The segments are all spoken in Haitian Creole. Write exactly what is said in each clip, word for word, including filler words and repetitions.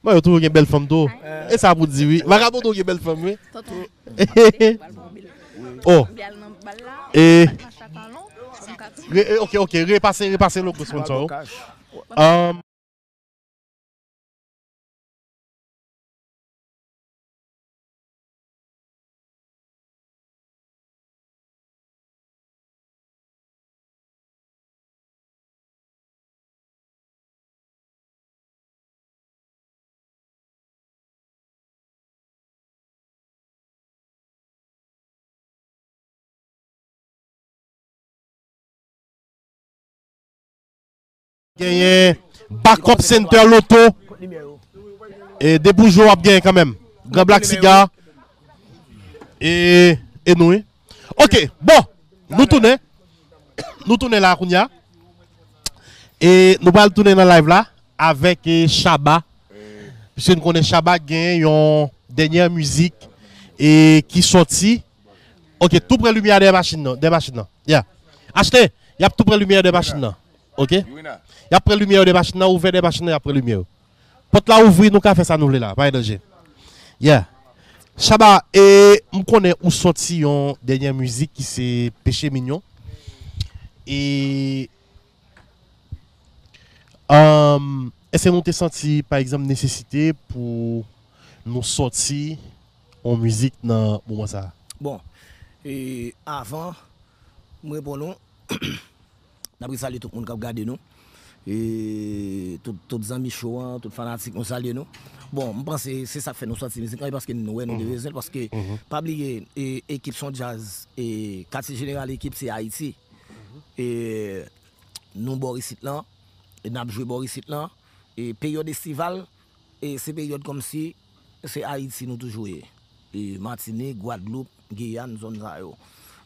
Bon, yo toujou gen bèl fanm tou. E sa pou di, wi. Vagabon tou gen bèl fanm, wi. Tonton, pral pran bil. Oh. M pral nan bal la. E. Macha talon. Pou m ka tou. Re, e, ok, ok. Repase, repase logo sponsor yo. Um, Genyen Backup Center Loto. E de pou jou w ap genyen kanmenm. Gran Black Siga. E, e nou, wi. Ok, bon. Nou tounen. Nou tounen la kounye a. E nou pral tounen nan live la avèk, e, Shabba. Piske n konnen Shabba gen yon dènyè mizik e ki sòti. Ok, tou prè limyè dèyè machin nan, dèyè machin nan. Yeah. Achte, y ap tou prè limyè dèyè machin nan. Ok? Y ap prè limyè yo dèyè machin nan, ouvè dèyè machin nan, y ap prè limyè yo. Pòt la ouvri, nou ka fè sa nou vle la, pa gen danje. Yeah. Shabba, e m konnen ou sòti yon dènyè mizik ki se Peche Minyon. E, um, èske nou te santi, pa egzanp, nesesite pou nou sòti yon mizik nan moman sa a? Bon, e, avan m reponn ou, n ap salye tout moun k ap gade nou. E tout, tout zanmi show an, tout fanatik, nou salye nou. Bon, m panse se sa k fè nou sòti mizik lan, e paske nou wè nou te bezwen l, paske pa bliye, e, Ekip se yon djaz, e katye jeneral Ekip se Ayiti. E nou bò isit lan, e n ap jwe bò isit lan, e peryòd estival, e se peryòd kòmsi se Ayiti nou toujou ye. E Matinik, Gwadloup, Giyàn, zòn sa yo.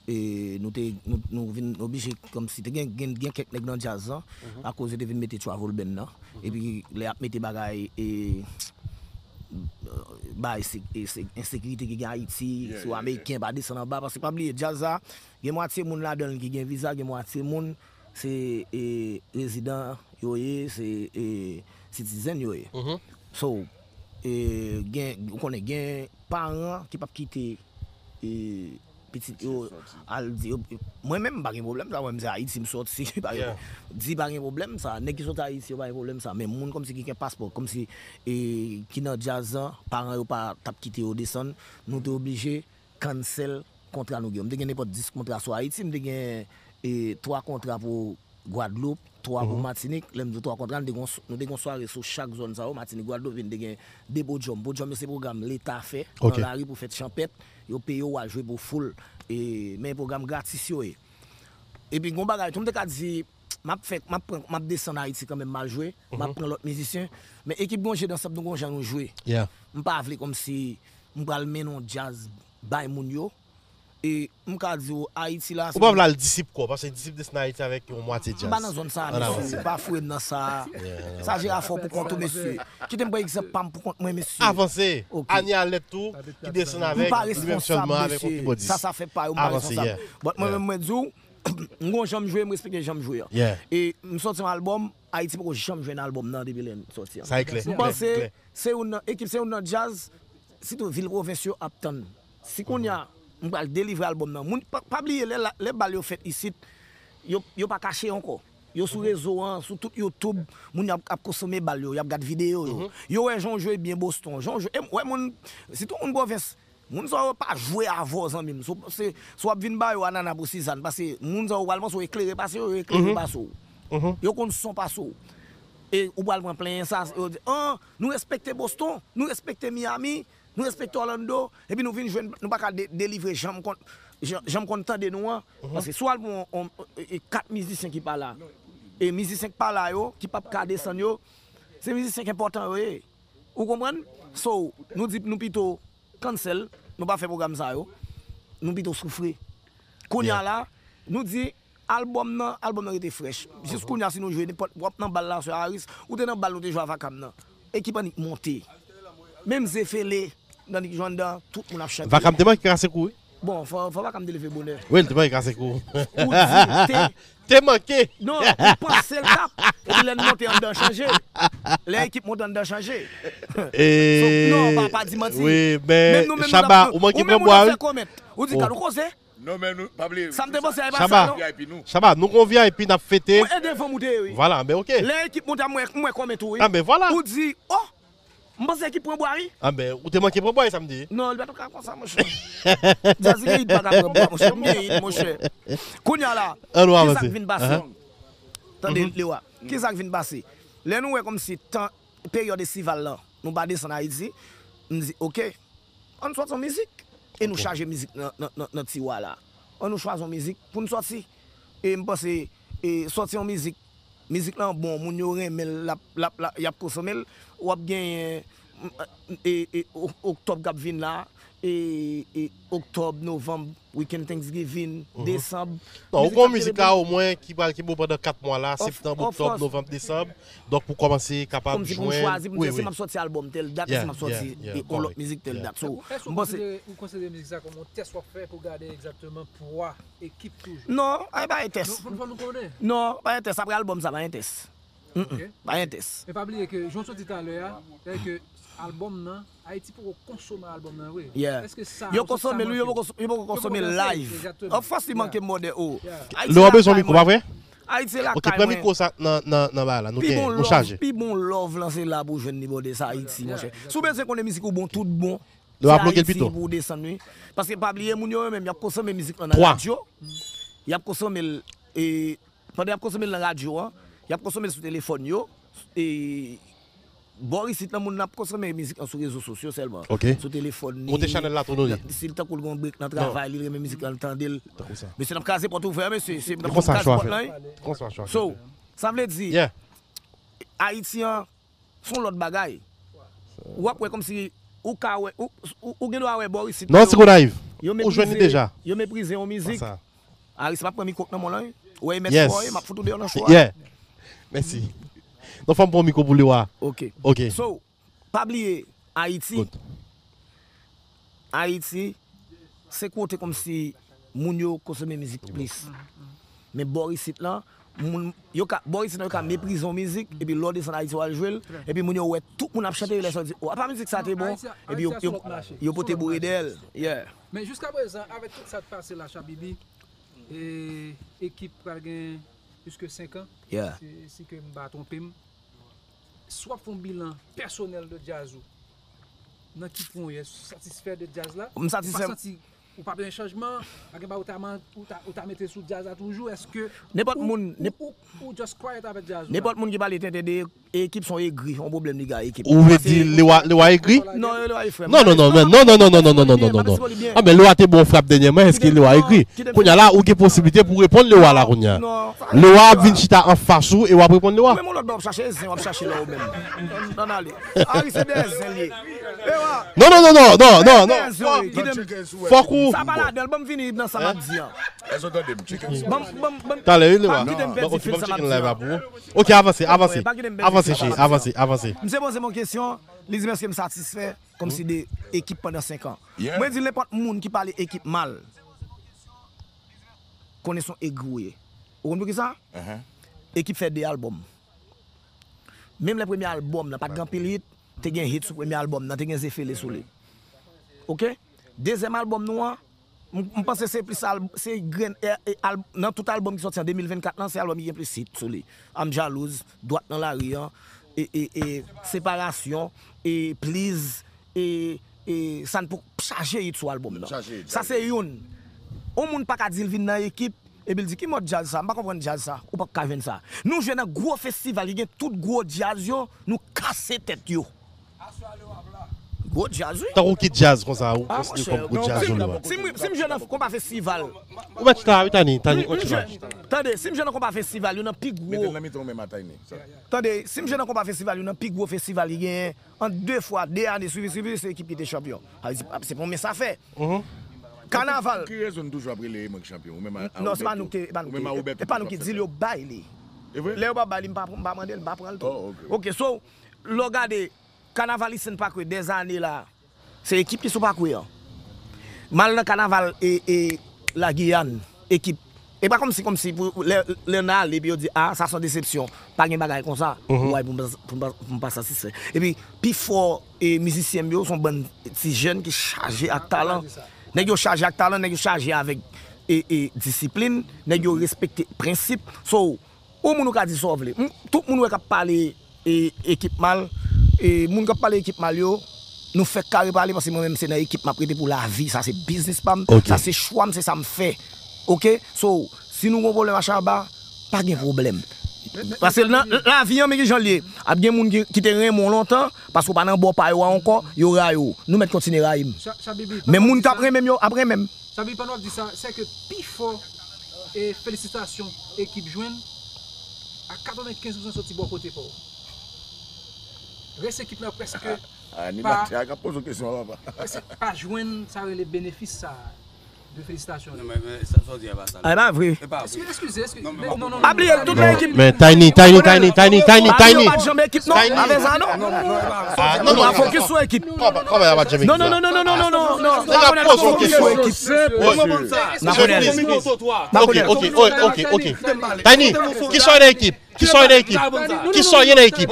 E nou te, nou, nou vin oblije kòmsi te gen, gen, gen kèk nèg nan djaz lan, akoz yo te vin mete travel ban nan. Epi lè y ap mete bagay, e, bay se, e se ensekirite ki gen Ayiti, si w ameriken, pa desann anba, paske pa bliye, djaz la, gen mwatye moun ladan l ki gen viza, gen mwatye moun se, e, rezidan yo ye, se, e, citizen yo ye. So, e, gen, ou konnen gen paran ki p ap kite, e, pitit yo al di yo, mwen menm m pa gen pwoblèm sa, mwen menm se Ayiti m sòti, pa gen, di pa gen pwoblèm sa, nèg ki sot Ayiti yo pa gen pwoblèm sa, men moun kòmsi ki gen paspò, kòmsi, e, ki nan djaz lan, paran yo pa t ap kite yo desann, nou te oblije cancel kontra nou gen yo. M te gen nenpòt dis kontra sou Ayiti, m te gen, e, twa kontra pou Gwadloup, twa pou Matinik. Lè m di w twa kontra, nou te gen, nou te gen sware sou chak zòn sa yo, Matinik, Gwadloup, epi n te gen de podyòm. Podyòm yo se pwogram Leta fè nan lari pou fèt chanpèt, yo peye w al jwe pou foul, e, men pwogram gratis yo ye. Epi gon bagay tou, m te ka di, m ap fè, m ap pran, m ap desann Ayiti kanmenm, m al jwe, m ap pran lòt mizisyen, men Ekip gon je nan sab nou, gon jan nou jwe. M pa vle kòmsi m pral mennen yon djaz bay moun yo. E m ka di w, Ayiti la, ou pa vle al Disip kwa, paske Disip desann Ayiti avèk yon mwatye djaz. M pa nan zòn sa a, mesye, pa foure m nan sa a. Sa Jera fè w pou kont ou, mesye. Kite m pran egzanp pa m pou kont mwen, mesye. Avanse. Anie Alèt tou, ki desann avèk li menm sèlman avèk yon kibòdis. Sa, sa fè pa yo, m pa responsab. But mwen menm, mwen di w, m gon jan m jwe, m respekte jan m jwe an. E m sòti yon albòm, Ayiti poko janm jwenn albòm nan depi lè m sòti an. Sa e klè. M panse se youn nan, Ekip se youn nan djaz, sitou vil pwovens yo ap tann. Si kounye a, m pral delivre albòm nan, moun, pa, pa bliye, lè, lè bal yo fèt isit, yo, yo pa kache ankò. Yo sou rezo an, sou tout YouTube, moun yo ap, ap konsome bal yo, y ap gad videyo yo. Yo wè jan w jwe byen Boston, jan w jwe, e, wè moun, sitou moun pwovens, moun sa yo pa jwe avè w, zanmi m. Si w, se, si w ap vin ba yo anana pou Sizàn, paske moun sa yo pral panse w eklere pase yo, yo eklere pase w. Yo konn son pase w. E ou pral pran plenyen sa, yo di, an, nou respekte Boston, nou respekte Miami, nou respekte Orlando, epi nou vin jwenn, nou pa ka de-, delivre jan m konn, jan, jan m konn tande nou an. Paske si w al pran yon, yon, e, e, kat mizisyen ki pa la, e mizisyen ki pa la yo, ki p ap ka desann yo, se mizisyen ki enpòtan yo ye. Ou konprann? So, nou di nou pito cancel, nou pa fè pwogram sa yo. Nou pito soufri. Kounye a la, nou di, albòm nan, albòm nan rete frèch. Jis kounye a, si nou jwe nenpòt, w ap nan bal la, sè Aris, ou te nan bal nou te jwe a Vakam nan. Ekip annik monte. Menm Zefele, nan Nick Joanda, tout moun ap chante. Vakam te manke kase kou, wi. Bon, fò, fò pa ka m te leve bonè. Wi, l te manke kase kou. Ou di te. Te manke. Non, ou panse l t ap. Epi lè n monte anndan chanje. Lè ekip monte anndan chanje. E, Non, pa, pa di manti. Wi, men Chaba, ou manke pran bwa, wi. Ou di gad ou koze. Non, men nou, pa bliye. Sa m te panse a e pa Chaba. sa, non. V I P nou. Chaba, nou gon V I P n ap fete. Ou e devan m ou te ye, wi. Vwala, men oke. Lè ekip monte a mwen, mwen kòmèt ou, wi. A, men vwala. Ou di, oh, m panse ekip pran bwa, wi. A, men, ou te manke pran bwa, e sa m di. Non, li pa t ka konsa, monchè. Jazz gen hit pa ka pran bwa, monchè. M gen hit, monchè. Kounye a la, An nou kisa avanse. K vin pase? Tande, Lewa. Kisa k vin pase? Lè nou wè kòmsi tan, peryòd estival lan, nou pa desann Ayiti, m di, oke, ann sòti yon mizik. E nou chaje mizik nan, nan, nan, nan tiwa la. Ann nou chwazi yon mizik pou n sòti. E m panse, e sòti yon mizik, mizik lan bon, moun yo renmen l, l ap, l ap, l ap, y ap konsome l. W ap genyen, e, e, o- oktòb k ap vin la, e, e, oktòb, novanm, weekend Thanksgiving, desanm. Non, ou Mizik gon ap mizik selebre. La omwen ki pral ki pou pandan kat mwa la, Of- septanm, of oktòb, course. Novanm, Desanm. Donk pou kòmanse kapab Kòmsi pou m jwenn. Chwazi pou m Wi, di, si wi. M ap sòti albòm tèl dat, Yeah, si m ap sòti yeah, yeah, e, on lòt correct, mizik tèl yeah. Dat. So, Èske m ou panse. Konsidere, ou konsidere mizik sa kòm yon tès w ap fè pou gade egzakteman pwa ekip toujou? Non, ay pa yon tès. Non, fò n fò nou konnen. Non, pa yon tès. Apre albòm sa, pa yon tès. Ok. Pa yon tès. Men pa bliye ke, jan w di talè a, sètadi ke albòm nan, Ayiti poko konsome albòm nan vre. Yeah. Èske sa Yo konsome l, wi, yo poko yo poko konsome l live. Of course, li manke m bòdè o. Ayiti Lè w lakay bezwen mikwo, mwen. pa vre? Ayiti Ok, lakay pran mwen. Mikwo sa nan, nan, nan bagay la. Nou Pi gen, bon nou love, chaje. Pi bon love lan se la pou jwenn li bòdè sa Ayiti, monchè. Si w bezwen konnen mizik ou bon, tout bon. Lè w ap Se bloke l Ayiti pito. Pou w desann, wi. Paske pa bliye, moun yo menm, y ap konsome mizik lan nan Twa. Radyo. Y ap konsome l, e, pandan y ap konsome l nan radyo an, y ap konsome l sou telefòn yo, e, bò isit lan, moun nan ap konsome mizik lan sou rezo sosyo sèlman. Ok. Sou telefòn ni. Monte chanèl la tou, nou li. Si l tankou l gon brek nan travay, li renmen mizik lan, l tande l. Tankou sa. Mesye, n ap kraze pòt ouvè, mesye. Se, n ap Konsa kraze chwa pòt fè. Lan, wi. Konsa chwa. So, sa vle di, Yeah. Ayiti an, se yon lòt bagay. W ap wè kòmsi, ou ka wè, ou, ou, ou gen dwa wè bò isit. Non, yo- ti Gonayiv. yo Ou jwenn li meprize- deja. Yo meprize yon mizik. Sa. Aris, m ap pran mikwo k nan men w lan, wi. Ou wè, e mèt Yes. fò, wi, m ap fout ou deyò nan cho a. Yeah. Mèsi. Non, fò m pran mikwo pou li wa. Ok. Ok. So, pa bliye, Ayiti. Good. Ayiti, se kote kòmsi moun yo konsome mizik plis. Men bò isit lan, moun, yo ka, bò isit lan, yo ka meprize yon mizik, epi lè w desann Ayiti, w al jwe l, epi moun yo wè tout moun ap chante, lè sa w di, oh, apa mizik sa te bon, epi yo, yo, yo pote boure dèyè l. Yeah. Men jiska prezan, avèk tout sa k pase la, Chabibi, e, ekip pral gen plis ke senk an, Yeah. si, si ke m pa twonpe m. Si w ap fè yon bilan pèsonèl de djaz ou, nan ki pwen w ye? Èske w satisfè de djaz la? M satisfè. Ou pa santi ou pa bezwen chanjman? Pa gen bagay ou ta man-, ou ta, ou ta mete sou djaz la toujou? Èske Nenpòt ou, moun, ou, nenp- ou, ou just quiet avèk djaz ou la? Nenpòt moun ki pale tenten de ekip se yon egri, yon pwoblèm li gen ak ekip. Ou vle di Lewa, Lewa egri? Non, Lewa egri, frè m. Non, non, non, non, non, non, non, non, non, non, non, non, non, non. Ah, men Lewa te bon frap dènyèman, èske Lewa egri? Kounye a la, ou gen posibilite pou reponn Lewa la kounye a. Non, Lewa ap vin chita anfas ou e w ap reponn Lewa. Menm yon lòt bò w ap chache, zen w ap chache la ou menm. Ann ale. Ari se dèyè zen li ye. Ewa. Non, non, non, non, non, non, non. Dèyè zen w ye. Kite m. Fòk ou. Sa pa ladan l, ban m vini nan sa m ap di an. Èske w tande m? Check it. Ban m, ban m, ban m. Talè, wi, Lewa. Pa kite m pèdi fil sa m ap di an. Ok, avanse, avanse, avanse, Pa kite m avanse, pèdi cheri, fil sa m ap di avanse, an. avanse. Misye poze m yon kesyon, li di m èske m satisfè kòmsi de ekip pandan senk an. Yeah. Mwen di nenpòt moun ki pale ekip mal, konnen se yon egri w ye. Ou konn poukisa? Uh-huh. Ekip fè de albòm. Menm lè premye albòm nan pa t gen anpil hit, te gen hit sou premye albòm nan, te gen Zefele sou li. Ok? Dezyèm albòm nou an, m, m panse se plis al-, se grenn, e, e, al-, nan tout albòm ki sòti an de mil vennkat lan, se albòm ki gen plis hit sou li. M Jalouz, Dwat nan lari an, e, e, e, Separasyon, e, Please, e, e, Sa n pou chaje hit sou albòm nan. Chaje hit, Sa se youn. On moun pa ka di l vin nan ekip, epi l di, "Ki mòd djaz sa? M pa konprann djaz sa." Ou p ap ka jwenn sa. Nou jwe nan gwo festival, ki gen tout gwo djaz yo, nou kase tèt yo. Gwo djaz, wi. Tankou ki djaz konsa, ou Ah, konsidere monchè, kòm gwo djaz ou Lewa? Si m, si m jwe nan konpa festival. Ou mèt chita, wi, Tani, Tani, ou chita. Tande, si m jwe nan konpa festival, yo nan pi Mete l gwo. Nan mitan ou menm a Tiny. Tande, si m jwe nan konpa festival, yo nan pi gwo festival ki genyen. An de fwa, de ane swivi, swivi, se ekip ki te chanpyon. Sa vle di, se pa yon mens afè. Kanaval. Ki rezon n toujou ap rele e mwen k chanpyon? Ou menm a, a Non, se pa Roberto. Nou ki te, e pa nou Ou menm a ki te. Roberto E pa nou toujou ki ap di fè l, yo bay li. E vre? Lè yo pa bay li, m pa, m pa mande l, m pa pran l tou. Oh, ok. Ok, so, lè w gade, Kanaval Eastern Parkway, dèzane la, se ekip ki sou Parkway an. M al nan kanaval e, e, Lagiyàn, ekip. E pa kòmsi, kòmsi pou lè, lè n ale, epi yo di, ah, sa se yon desepsyon. Pa gen bagay konsa. Ou wè, pou m pa, pou m pa, pou m pa satisfè. Epi, pifò e, mizisyen m yo se yon bann ti jèn ki chaje ak talan. Nèg yo chaje ak talan, nèg yo chaje avèk e, e, disiplin, nèg yo respekte prensip. So, ou moun ou ka di sa w vle. M, tout moun wè k ap pale e, ekip mal, e, moun k ap pale ekip mal yo, nou fèk kare pale paske mwen menm se nan ekip m ap rete pou lavi. Sa se biznis pa m, sa se chwa m, se sa m fè. Oke? So, si nou gon pwoblèm a Shabba, pa gen pwoblèm. Paske nan lavi an, men ki jan l ye. Ap gen moun ki, ki te renmen w lontan, paske w pa nan bò pa yo a ankò, yo rayi w. Nou mèt kontinye rayi m. Men moun k ap renmen m yo ap renmen m. Shabibi, pandan w ap di sa, sè ke pifò e felisitasyon ekip jwenn a katrevenkenz pousan soti bò kote pa w. Rès ekip la prèske pa, Animatè a k ap poze w kesyon an, papa. Prèske pa jwenn sa rele benefis sa a de felisitasyon. Non, men, men, sa, sa w di a pa sa. Ah, e pa vre. E pa vre. Eskize, eskize, eskize. Non, men, non, non, non, pa bliye, non, tout non, ekip. Men Tiny, Tiny, Tiny, Tiny, Tiny, Tiny. Yo pa t janm ekip, non. Avè sa, non. Non, non, non, non, non. Ou pa fokis sou ekip. Kòman, kòman yo pa t janm ekip? Non, non, non, non, non, non, non, non. N ap fokis sou ekip. N ap fokis sou ekip. Ok, ok, ok, ok. Tiny, kisa w nan ekip? Kisa w nan ekip? Kisa w ye nan ekip?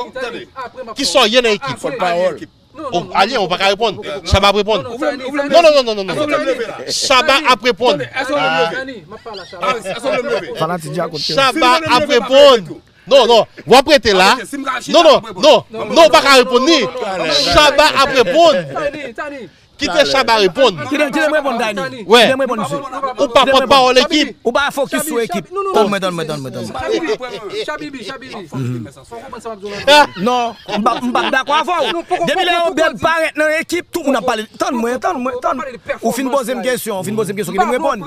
Kisa w ye nan ekip? Pòtpawòl. Oh, Alien, ou pa ka reponn. Shabba ap reponn. Non, non, non, non, non, non. Shabba ap reponn. Fanatik Djakout. Shabba ap reponn. Non, non, w ap rete la. Non, non, non, non, ou pa ka reponn ni. Shabba ap reponn. Kite Shabba reponn. Kite, kite m reponn, Tiny. Wè. Kite m reponn, mesye. Ou pa pòtpawòl ekip. Ou pa fokis sou ekip. Tann mwen, tann mwen, tann mwen, tann mwen. Shabibi, Shabibi, Shabibi. Fò w konprann sa m ap di w la. Non, m p ap, m p ap dakò avè w. Depi lè Obed parèt nan ekip, tout moun ap pale. Tann mwen, tann mwen, tann mwen. Ou fin poze m kesyon, ou fin poze m kesyon, kite m reponn.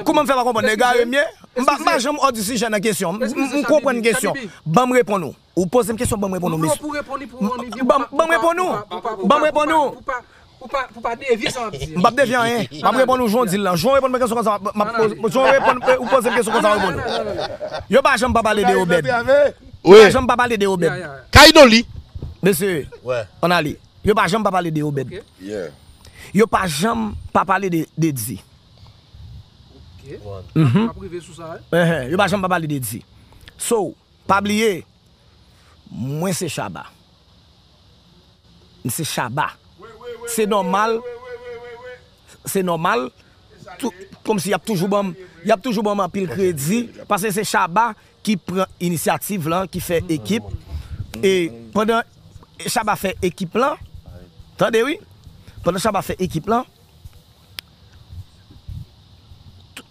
Kouman m fè pa konprann? Egare m ye? M pa, m pa janm òdi sijè nan kesyon. M, m, m konprann kesyon. Ban m reponn ou. Ou poze m kesyon, ban m reponn ou, mesye. Ban, ban m reponn ou. Ban m reponn ou. Pou pa, pou pa devye sa m ap di. M p ap devye anyen. M ap reponn ou jan w di l lan. Jan w reponn mwen kesyon konsa, m ap poze, jan w reponn, ou poze m kesyon konsa, m ap reponn ou. Yo pa janm pa pale de Obed. Yo pa janm pa pale de Obed. Kaidoli. Mesye, ann ale. Yo pa janm pa pale de Obed. Yo pa janm pa pale de, de Dzi. Enhen. Yo pa janm pa pale de Dzi. So, pa bliye, mwen se Shabba. M se Shabba. Se nòmal. Se nòmal. Tou, kòmsi y ap toujou ban m, y ap toujou ban m anpil kredi, paske se Shabba ki pran inisyativ lan, ki fè ekip. E pandan Shabba fè ekip lan, tande wi, pandan Shabba fè ekip lan,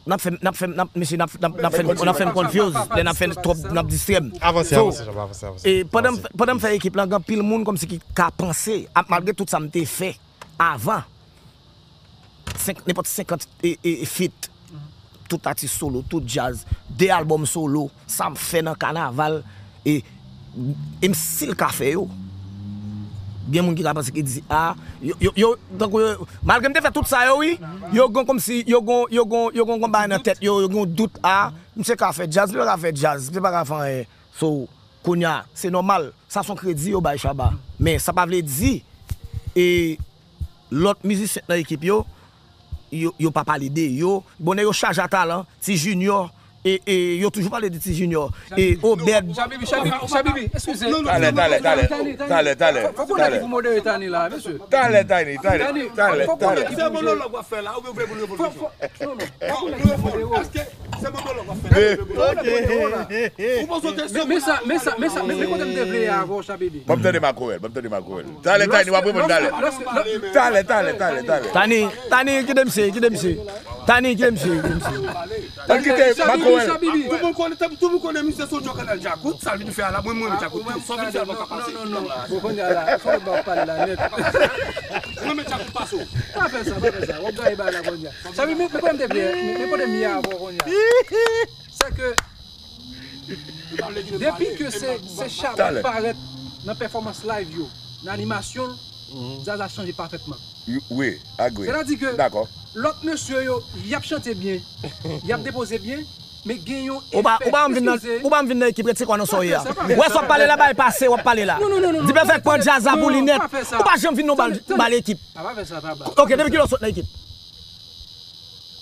n ap fè, n ap fè, n ap, mesye, n ap, n ap, n ap fè, n ap fè m konfyoz, lè n ap fè twòp, n ap distrè m. Avanse, avanse, Shabba, avanse, avanse. E pandan, pandan m fè ekip lan, gen anpil moun kòmsi ki ka panse, ap, malgre tout sa m te fè avan, senk, nenpòt senkant e, e, e feat. Tout atis solo, tout djaz, de albòm solo, sa m fè nan kanaval, e, e m still ka fè yo. Gen moun ki ka panse ki di, ah, yo, yo, yo, tankou yo, malgre m te fè tout sa yo, wi, yo gon kòmsi, yo gon, yo gon, yo gon, gon bagay nan tèt yo, yo gon dout, ah, misye ka fè djaz, misye pa ka fè djaz, misye pa ka fè anyen. So, kounye a, se nòmal, sa se yon kredi yo bay Shabba. Men sa pa vle di, e, lòt mizisyen nan ekip yo, yo, yo pa pale de yo. Bon, nèg yo chaje a talan, Ti Junior, e, e, yo toujou pale de Ti Junior, e, Obed. Shabibi, Shabibi, Shabibi, eskize. Talè, talè, talè. Talè, talè. Fò, fò konnen ki pou modere Tiny la, mesye. Talè, Tiny, talè, talè, talè. Se monològ w ap fè la, oubyen w vle pou n reponn kesyon? Non, non. Fò konnen ki pou modere. Èske se monològ w ap fè la, oubyen w vle pou n reponn kesyon? Men sa, men sa, men sa, men, men kote m te vle ye avè w, Shabibi. Ban m tande Makorèl, ban m tande Makorèl. Talè, Tiny, w ap reponn talè. Talè, talè, talè, talè. Tiny, Tiny, kite misye, kite misye. Tiny, kite misye, kite misye. Ann kite Makorèl. Tout moun konnen, tout moun konnen misye se yon djòkè nan Djakout, sa l vin fè a la, mwen, mwen renmen Djakout tou. Sa w vin fè a pa ka pase. Non, non, non, non. Bon, kounye a la, fò w ba w pale la nèt. Mwen renmen Djakout pase w. Pa fè sa, pa fè sa. W ap gaye bagay la kounye a. Shabibi, men, men kote m te vle, men kote m ye avè w kounye a. Se ke depi ke se, se Shabba k parèt nan pèfòmans live yo, nan animasyon l, djaz la chanje pafètman. Wi, agree. Sètadi ke lòt mesye yo, y ap chante byen, y ap depoze byen, men gen yon efè. Ou pa, ou pa janm vin nan, ou pa janm vin nan ekip, retire kò nan sa w ye a. Ou wè sa w ap pale la, bay pase, w ap pale la. Dipèfèk pran djaz la pou li nèt. Ou pa janm vin nan bal, bal ekip. Ok, depi kilè w sot nan ekip?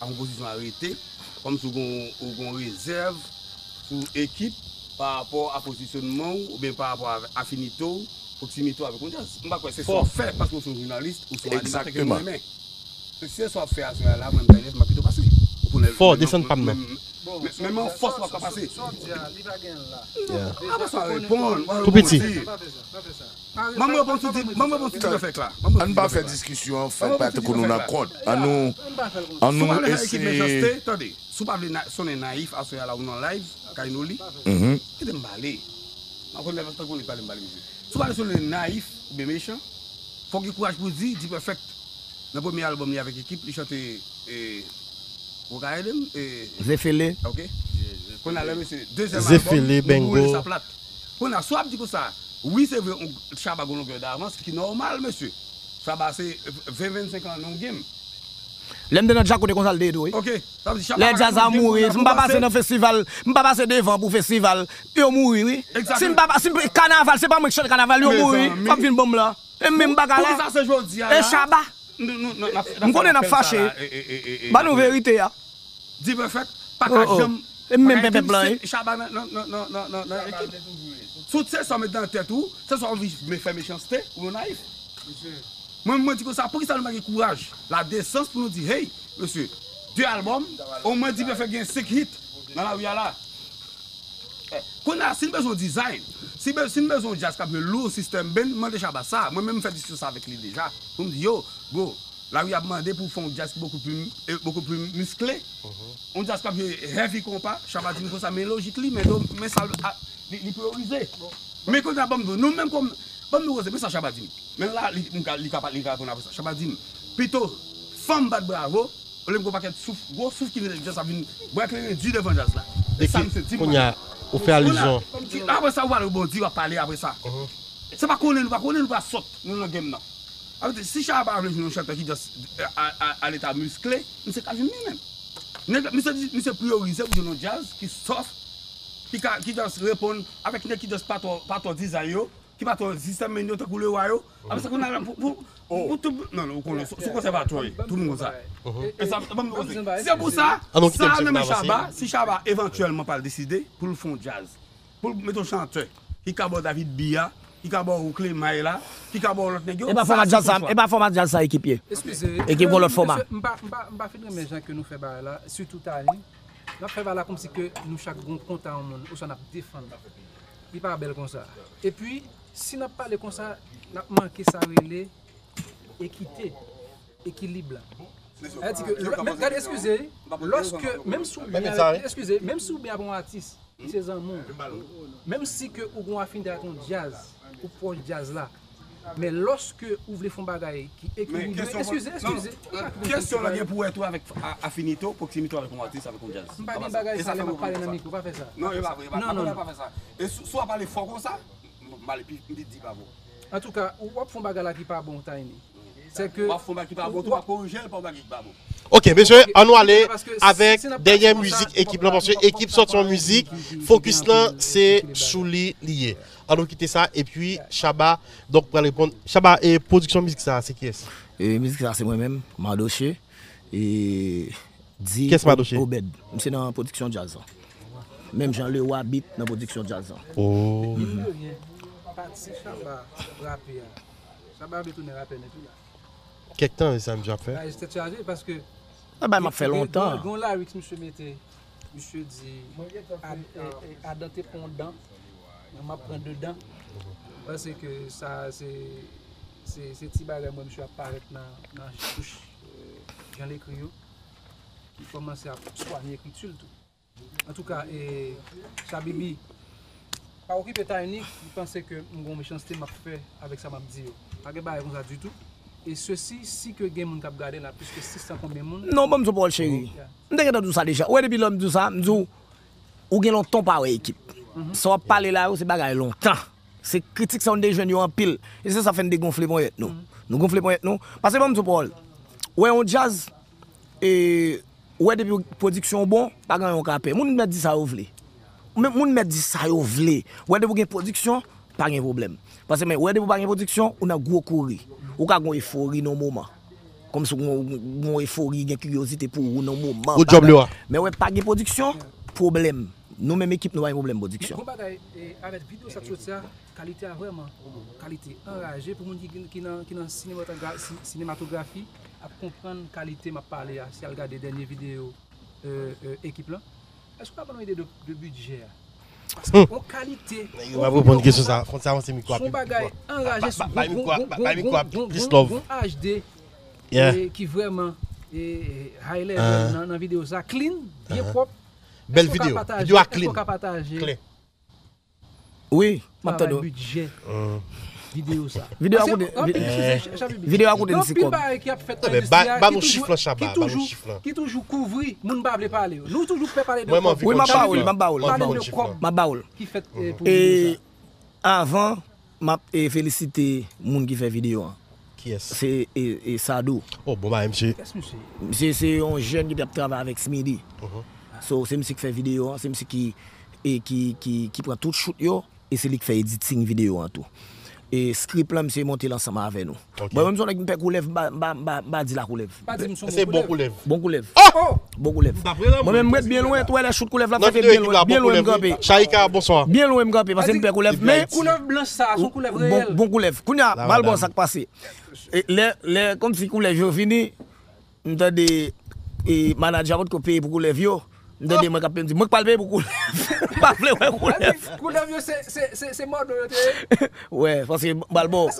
a yon pozisyon a rete, kòmsi ou gen, ou gen rezèv sou ekip pa rapò a pozisyonman w oubyen pa rapò a afinite w, pwoksimite w avèk yon djaz. M pa kwè se sa w ap fè paske w se yon jounalis, ou se yon animatè ke nou renmen. Se sa w ap fè aswè a la, mwen m ta lèv, m ap pito pase. Ou konnen, fò, desann pa m nan. Men, men, men an fòs w ap ka pase. Sa w ap di a, li pa gen la. Apa sa reponn? Tou piti. Pa fè sa, pa fè sa. Ban m reponn sou ti, ban m reponn sou ti pèfèk la. Ann pa fè diskisyon an fèt pa tankou nou nan kont. Ann nou, ann nou eseye. Tande, si w pa vle na- sonnen nayif aswè a la ou nan live, kay nou li. Kite m pale. M ap konn lè tankou li pale, m pale, mesye. Si w pa vle sonnen nayif oubyen mechan, fò w gen kouraj pou w di, D-Perfect, nan premye albòm li avèk ekip, li chante, e, ou ka ede m? E, Zefele. Ok. Kounye a, lè mesye, dezyèm albòm, Zefele, nou boule sa plat. Kounye a, si w ap di konsa, wi, se vre, on- Shabba gon longè davans, ki nòmal, mesye. Shabba se ven, vennsenk an nan yon game. Lè m te nan Djakout, e konsa l te ye tou, wi. Ok. Sa vle di, Shabba lè djaz la mouri, si m pa pase nan festival, m pa pase devan pou festival, yo mouri, wi. Si m pa, si m, kanaval, se pa mwen ki chante kanaval, yo mouri. Mezanmi. Fò m fin bon m la. E menm bagay la. Poukisa se jodi a la? E Shabba. M konnen n ap fache. Ba nou verite a. D-Perfect pa ka janm. E menm pèp la, wi. Shabba nan, nan, nan, nan, nan, nan ekip. Si w se sa w met nan tèt ou, se sa w anvi fè mechanste, ou yon nayif. Mwen, mwen di konsa, poukisa nou pa gen kouraj, ladesans pou nou di, hey, mesye, de albòm, omwen D-Perfect gen senk hit nan lari a la. Kounye a, si n bezwen yon design, si, be- si n bezwen yon djaz k ap jwe lou, sistèm band, mande Shabba sa. Mwen menm, m fè diskisyon sa avèk li deja. Pou m di, yo, bro, lari ap mande pou fè yon djaz ki bokou pli, e, bokou pli miskle. Yon djaz k ap jwe heavy konpa, Shabba di m konsa, men lojik li, men do, men sa a, li, li priyorize. Men kounye a, ban m di w, nou menm kòm, ban m di w koze, men sa Shabba di m. Men la, li, m ka- li ka pa- li ka reponn apre sa. Shabba di m, pito, fanm bat bravo, olye m gon pakèt souf, gwo souf ki vin, djaz ap vin bwè kleren di devan djaz la. E sa misye di m. Kounye a, ou fè alizyon. Apre sa, ou pral rebondi, w ap pale apre sa. Se pa konnen nou pa konnen, nou pa sòt, nou nan game nan. Sa vle di, si Shabba vle jwenn yon chantè ki just a, a, a leta miskle, misye ka jwenn li menm. Nèg, misye di, misye priyorize pou jwenn yon djaz ki soft, ki ka, ki just reponn avèk nèg ki just pa twò, pa twò dizay yo, ki pa twò sistèm men yo tankou lewa yo. Apre sa, kounye a, pou, pou, pou tout, non, non, ou konnen, sou, sou konsèvatwa, wi, tout moun konn sa. E sa, ban m di w koze. Se pou sa, sa nan men Shabba, si Shabba evantyèlman pral deside pou l fè yon djaz, pou l mete yon chantè ki ka ba w David Bia, ki ka ba w Clemay la, ki ka ba w lòt nèg yo, e pa fòma djaz sa, e pa fòma djaz sa ekip ye. Eskize. Ekip gon lòt fòma. Mesye, m pa, m pa, m pa fin renmen jan ke nou fè bagay la, sitou Tani. N ap fè bagay la kòmsi ke nou chak gon kont a yon moun, oswa n ap defann. Li pa bèl konsa. Epi, si n ap pale konsa, n ap manke sa rele ekite, ekilib la. Sa vle di ke, men gade, eskize, lòske, menm si w byen avèk, eskize, menm si w byen avèk yon atis, li se zanmi w, menm si ke ou gen yon afinite ak yon djaz, ou pwòch djaz la, men lòske ou vle fè yon bagay ki ekilibre, eskize, eskize, kesyon lan gen pou wè tou avèk afinite w, pwoksimite w avèk yon atis, avèk yon djaz. M pa gen bagay sa lè m ap pale nan mikwo, pa fè sa. Non, e pa vre, e pa, non, non, non, pa fè sa. E si w ap pale fò konsa, m ale pi, m pi di pa bon. Antouka, w ap fè yon bagay la ki pa bon, Tiny. Se ke w ap fè yon bagay ki pa bon tou, w ap korije l pa yon bagay ki pa bon. Ok, mesye, ann nou ale avèk dènyè mizik ekip lan, paske ekip sòti yon mizik, fokis lan se sou li li ye. Ann nou kite sa, epi Shabba, donk, pral reponn. Shabba, e pwodiksyon mizik sa, se kiyès? E mizik sa, se mwen menm, Mardoche. E di Kiyès Mardoche? Obed. M se nan pwodiksyon djaz lan. Menm jan Lewa Beat nan pwodiksyon djaz lan. Oh. Mine de rien, pati Shabba rape a. Shabba vle tounen rapè nèt wi la. Kèk tan, e sa misye ap fè. Bagay tèt chaje, paske Sa bay m ap fè gen, gen, lontan. Gen, gen yon lyrics misye mete, misye di, "Ad-, e, e, Adan te pran yon dan, men m ap pran de dan." Mwen panse ke sa, se, se, se ti bagay mwen misye ap parèt nan, nan bouch, e, jan l ekri yo, ki kòmanse ap swanye ekriti l tou. Antouka, e, Shabibi, pa okipe Tiny, li panse ke m gon mechanste m ap fè avèk sa m ap di yo. Pa gen bagay konsa ditou. E sesi, si ke gen moun k ap gade la, plis ke sis san konbyen moun. Non, ban m di w pawòl cheri. M te gentan di w sa deja. Ou wè depi lè m di w sa, m di w, ou gen lontan w pa wè ekip. Sa w ap pale la yo, se bagay lontan. Se kritik sa w te jwenn yo anpil. E se sa fè n degonfle ponyèt nou. Nou gonfle ponyèt nou. Paske ban m di w pawòl. Ou wè yon djaz, e, ou wè depi pwodiksyon w bon, pa gen anyen w ka pè. Moun mèt di sa yo vle. Men moun mèt di sa yo vle. Ou wè depi w gen pwodiksyon, pa gen pwoblèm. Paske men, ou wè depi w pa gen pwodiksyon, ou nan gwo kouri. Ou ka gen yon efori nan yon moman. Kòmsi w gen, gen yon efori, gen kiryozite pou ou nan yon moman. Ou djòb li a. Men wè pa gen pwodiksyon, pwoblèm. Nou menm ekip nou pa gen pwoblèm pwodiksyon. Gon bagay, e, avèk videyo sa t soti a, kalite a vrèman, kalite anraje pou moun ki, ki nan, ki nan sinematogra-, si-, sinematografi ap konprann kalite m ap pale a, si al gade dènye videyo, e, e, ekip lan. Èske w ka ban nou ide de, de bidjè a? Paske yon kalite, nèg yo ap reponn kesyon sa, fò n avanse mikwo a pi, pi fò. Bay mikwo a, bay mikwo a plis love. Gon H D, e, ki vrèman, e, high level nan, nan videyo sa, clean, byen pwòp. Bèl videyo. Videyo a clean. Èske w ka pataje? Klè. Wi, m ap tande w. Travay bidjè videyo sa. Videyo a koute, videyo a koute m si kòb. Anpil bagay ki ap fèt nan endistri a, ki toujou, ki toujou kouvri, moun pa vle pale yo. Nou toujou pè pale de kòb. Wi, m ap ba ou l, m ap ba ou l. Pale de kòb ki fèt, e, pou videyo sa. Avan, m ap, e, felisite moun ki fè videyo an. Kiyès? Se, e, e, Sadou. Oh, bon bagay, misye. Kiyès misye? Misye se yon jèn ki t ap travay avèk Smithy. So, se misye ki fè videyo an, se misye ki, e, ki, ki, ki pran tout shoot yo, e se li ki fè editing videyo an tou. E script lan, misye monte l ansanm avè nou. Mwen menm, se yon nèg m pè koulèv, m pa, m pa, m pa, m pa di la koulèv. Pa di m se yon bon koulèv. Bon koulèv. Bon koulèv. Mwen menm, m ret byen lwen, tou wè lè shoot koulèv la fèt byen lwen, byen lwen m kanpe. Chayika, bonswa. Byen lwen m kanpe, paske m pè koulèv, men koulèv blanch sa, se yon koulèv reyèl. Bon koulèv. Kounye a, m al ba w sa k pase. E lè, lè, kòmsi koulèv yo vini, m tande, e, manadjè a potko peye pou koulèv yo. M tande mwen k ap peye, m di, "Mwen k pral peye pou koulèv." M pa vle wè koulèv. Koulèv yo se, se, se, se Mòdo yo te ye? Wè, paske m pral ba w.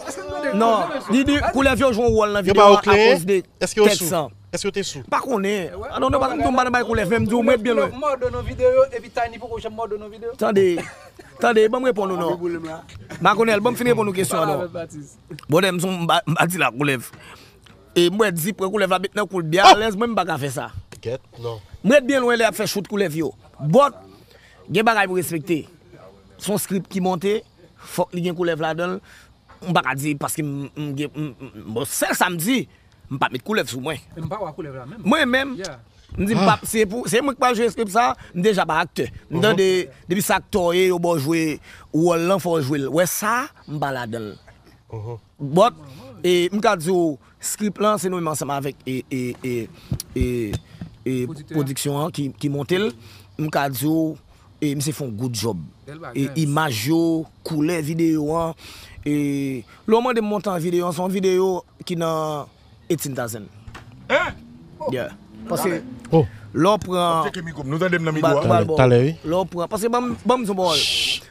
Non, li di koulèv yo jwe yon wòl nan videyo a akoz de tèks lan. Èske yo te sou? M pa konnen. Ah non, non, pa, m tou m pa nan bay koulèv, men m di w, m ret byen lwen. Mòdo nan videyo, epi Tiny poko janm Mòdo nan videyo. Tande, tande, ban m reponn ou non. Makonèl, ban m fin reponn ou kesyon an non. Bòdè, m son, m pa, m pa di la koulèv. E m wè di pran koulèv la met nan kou l byen alèz, mwen m pa ka fè sa. Kèt, non. M ret byen lwen lè y ap fè shoot koulèv yo. But, gen bagay pou respekte. Se yon script ki monte, fòk li gen koulèv ladan l. M pa ka di paske m, m gen, m, m, bon, sèl sa m di, m pa met koulèv sou mwen. E m pa wè koulèv la menm. Mwen menm, m di m pa, se pou, se mwen k pral jwe script sa, m deja pa aktè. M tande, depi se aktè w ye, yo ba w jwe wòl lan, fò w jwe l. Wè sa, m pa ladan l. But, e, m ka di w, script lan, se nou menm ansanm avèk, e, e, e, e, pwodiksyon an ki, ki monte l. M ka di w, e, misye fè yon good job. E, imaj yo, koulè videyo an, e, lè w mande m montan videyo an, se yon videyo ki nan eighteen thousand. Yeah. Paske lè w pran, m ba, m ba l ba w. Talè, wi. Lè w pran, paske ban m, ban m di w, bon,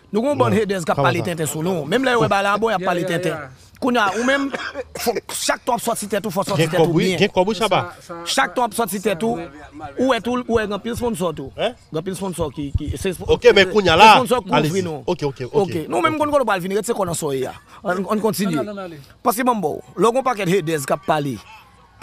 nou gen yon bann haters k ap pale tenten sou nou. Menm lè yo wè bagay la bon, y ap pale tenten. Kounye a, ou menm, fòk chak tan w ap sòti tèt ou, fò w sòti tèt ou byen. Gen kòb, wi, Shabba. Chak tan w ap sòti tèt ou, ou wè tou, ou wè gen anpil sponsò tou. Gen anpil sponsò ki, ki, se sponsò ki kouvri nou. Ok, men kounye a la, ok, ok, ok. Ok, nou menm konn kote w pral vini, ret se kò nan sa w ye a. Ann, ann kontinye. Paske ban m ba w, lè w gen yon pakèt haters k ap pale,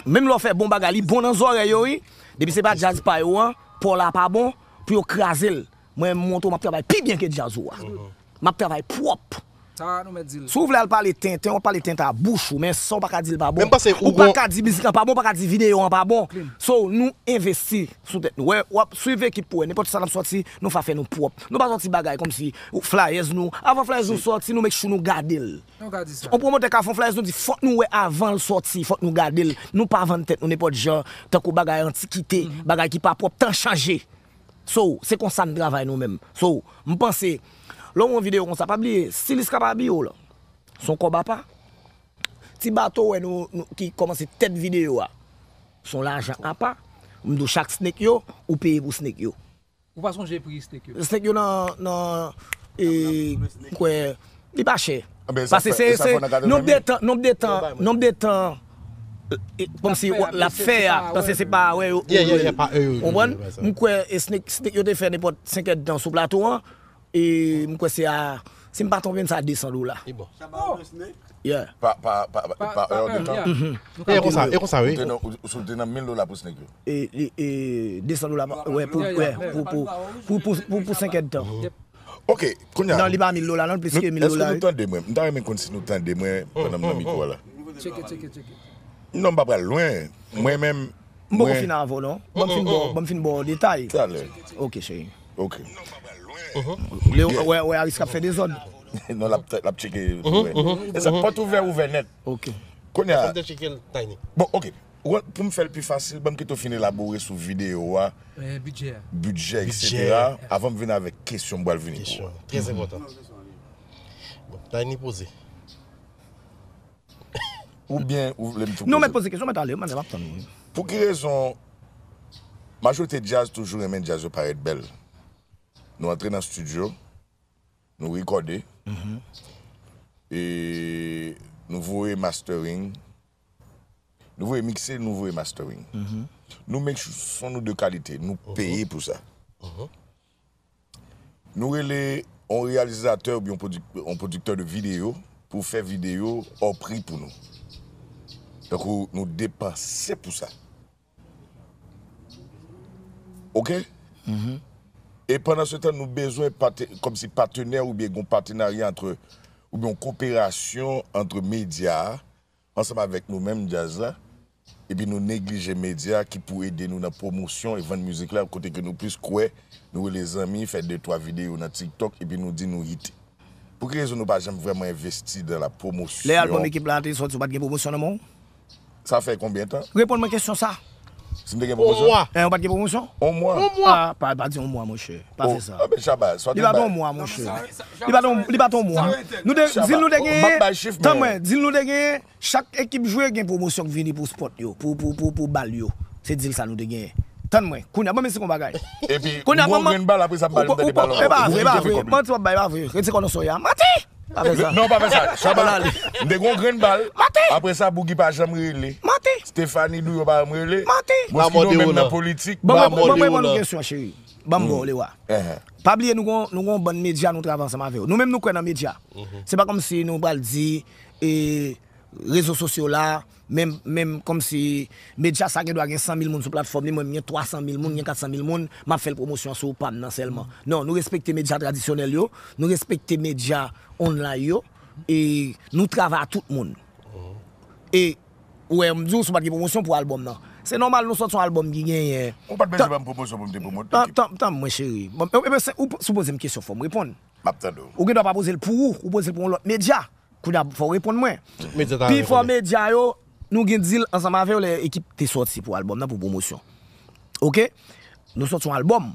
menm lè w fè bon bagay, li bon nan zòrèy yo, wi. Depi se pa djaz pa yo an, pa w la pa bon, pou yo kraze l. Mwen, m montre w, m ap travay pi byen ke djaz ou a. M ap travay pwòp. Sa nou mèt di l. Si w vle al pale tenten, w ap pale tenten a bouch ou, men san w pa ka di l pa bon. Ou pa ka di mizik lan pa bon, w pa ka di videyo an pa bon. So, nou envesti sou tèt nou. Wè, w ap swiv ekip pou wè, nenpòt sa n ap sòti, nou fè afè nou pwòp. Nou pa sòti bagay kòmsi flyers nou, avan flyers nou sòti, nou make sure nou gade l. On pwomotè ka fè on flyers, nou di fòk nou wè avan l sòti, fòk nou gade l. Nou pa vann tèt nou nenpòt jan, tankou bagay antikite, bagay ki pa pwòp, tan chanje. So, se konsa n travay nou menm. So, m panse, lè w wè yon videyo konsa, pa bliye, stilis k ap abiye w lan, se yon kòb apa. Ti bato w wè nou, nou, ki kòmanse tèt videyo a, se yon lajan apa. M di w chak snake yo, ou peye pou snake yo. Ou pa sonje pri snake yo? Snake yo nan, nan, e, m kwè, li pa chè. Paske se, se nonb de tan, nonb de tan, nonb de tan, e, kòmsi l ap fè a, paske se pa, wè, yo, yo, yo, konprann? M kwè, e, snake, snake yo te fè nenpòt senk èdtan sou plato an, e m kwè se a, si m pa twonpe m, se a de san dola. Yeah. Pa, pa, pa, pa, pa, pa è de tan. E konsa, e konsa, wi. Ou te nan, ou, ou te nan mil dola pou snake yo. E, e, e, de san dola, wè, pou, wè, pou, pou, pou, pou, pou senk èdtan. Ok, kounye a. Non, li pa mil dola, non, plis ke mil dola. Èske nou tande mwen? M ta renmen konn si nou tande mwen pandan m nan mikwo a la. Tcheke, tcheke, tcheke. Non, m pa pral lwen. Mwen menm, m poko fin avè w, non. Ban m fin ba w, ban m fin ba w detay. Talè. Ok, cheri. Ok. Leo, wè, wè, Aris k ap fè dezòd. Non, l ap, l ap tcheke pou wè. E sa, pòt ouvè, ouvè nèt. Ok. Kounye a. Fò m te tcheke l, Tiny. Bon, ok. Ou wè, pou m fè l pi fasil, ban m kite w fin elabore sou videyo a, bidjè, etsetera, avan m vin avèk kesyon m pral vini pou ou. Kesyon. Trè enpòtan. Bon, Tiny poze. Oubyen, ou vle m tou poze? Non, mèt poze kesyon, mèt ale, mwen, m ap tann ou. Pou ki rezon majorite djaz toujou renmen djaz yo parèt bèl? Nou antre nan estidyo, nou rekòde, e nou voye mastering, nou voye mikse, nou voye mastering. Nou make sure son nou de kalite, nou peye pou sa. Nou rele yon reyalizatè oubyen yon pwodik-, yon pwodiktè de videyo pou fè videyo hors prix pou nou. Tankou nou depanse pou sa. Ok? E pandan se tan, nou bezwen pate-, kòmsi patenè oubyen gon patenarya antre, oubyen yon koperasyon antre medya a ansanm avèk nou menm djaz la, epi nou neglije medya ki pou ede nou nan pwomosyon e vann mizik la, kote ke nou plis kwè, nou rele zanmi, fè de twa videyo nan TikTok, epi nou di nou hit. Pou ki rezon nou pa janm vrèman envesti dans la promotion? Lè albòm ekip la te sòti, ou pa t gen pwomosyon nan men w? Sa fè konbyen tan? Reponn mwen kesyon sa. Si m te gen pwomosyon? On mwa. Eh, ou pa t gen pwomosyon? On mwa. On mwa. Ah, pa, pa di on mwa, monchè. Pa fè sa. Ah, ben, Shabba, li pa t on mwa, monchè. Li pa t on, li pa t on mwa. Nou te, di l nou te genyen. Tann mwen, di l nou te genyen. Chak ekip jwe gen pwomosyon k vini pou spòt yo, pou, pou, pou, pou bal yo. Se dil sa nou te genyen. Tann mwen, kounye a, ban m esplike yon bagay. Epi, m gon grenn bal, apre sa, m pale, m tande bal ankò. E pa vre, e pa vre. Manti w ap bay, e pa vre. Retire kò nan son ya. Manti! Pa fè sa. Non, pa fè sa. Shabba, m te gon grenn bal. Manti! Apre sa, Boogie pa janm rele. Manti! Stephanie Douyo pa janm rele. Manti! Mosquito menm nan politik. Ban mwen, ban mwen reponn ou kesyon, cheri. Ban m ba w, Lewa. Pa bliye, nou gon, nou gon bann medya, nou travay ansanm avè yo. Nou menm, nou kwè nan medya. Se pa kòmsi nou pral di, e, rezo sosyo la, menm, menm kòmsi medya sa gen dwa gen san mil moun sou platfòm li, mwen m gen twa san mil moun, gen kat san mil moun, m ap fè l pwomosyon sou pa m nan sèlman. Non, nou respekte medya tradisyonèl yo, nou respekte medya online yo, e nou travay a tout moun. E, ou wè, m di w, si w pa t gen pwomosyon pou albòm nan. Se nòmal nou sòti yon albòm ki genyen. Ou pa t bezwen ban m pwomosyon pou m te pwomote. Tann, tann, tann mwen, cheri. Bon, e, e, se, ou, si w poze m kesyon, fò m reponn. M ap tande w. Ou gen dwa pa poze l pou ou, ou poze l pou yon lòt medya. Kounye a, fò w reponn mwen. Pi fò medya yo, nou gen dil ansanm avè yo lè ekip te sòti pou albòm nan, pou pwomosyon. Oke? Nou sòti yon albòm.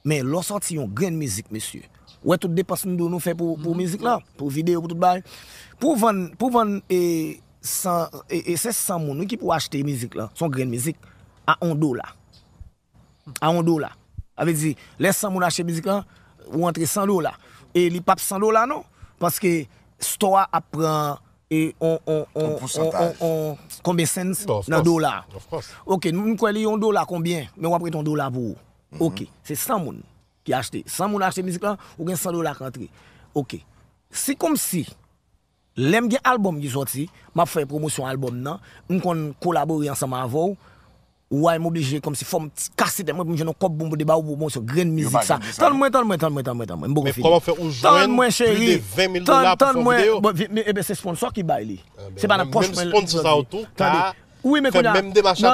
Men lè w sòti yon grenn mizik, mesye, ou wè tout depans nou di w nou fè pou, pou mizik la, pou videyo, pou tout bagay. Pou w vann, pou w vann, e, san, e, e, se san moun, wi, ki pou achte mizik la. Se yon grenn mizik a yon dola. A yon dola. Sa vle di, lè san moun achte mizik lan, ou antre san dola. E li p ap san dola non, paske store a ap pran e on, on, on, on, on, on, konbyen cents nan dola. Ok, m kwè li yon dola konbyen, men w ap rete yon dola pou ou. Ok, se san moun ki achte. San moun achte mizik lan, ou gen san dola k rantre. Ok. Si kòmsi, lè m gen albòm ki sòti, m ap fè pwomosyon albòm nan, m konn kolabore ansanm avè w, ou wè m oblije kòmsi fò m kase tèt mwen pou m jwenn yon kòb pou m pote ba ou pwomosyon grenn mizik sa. Tann mwen, tann mwen, tann mwen, tann mwen, tann mwen, m poko fini. Tann mwen, cheri. Tann, tann mwen. Bon, vi- men, eben, se sponsò ki bay li. Se pa nan pòch mwen. Tande. Wi, men kounye a, nan,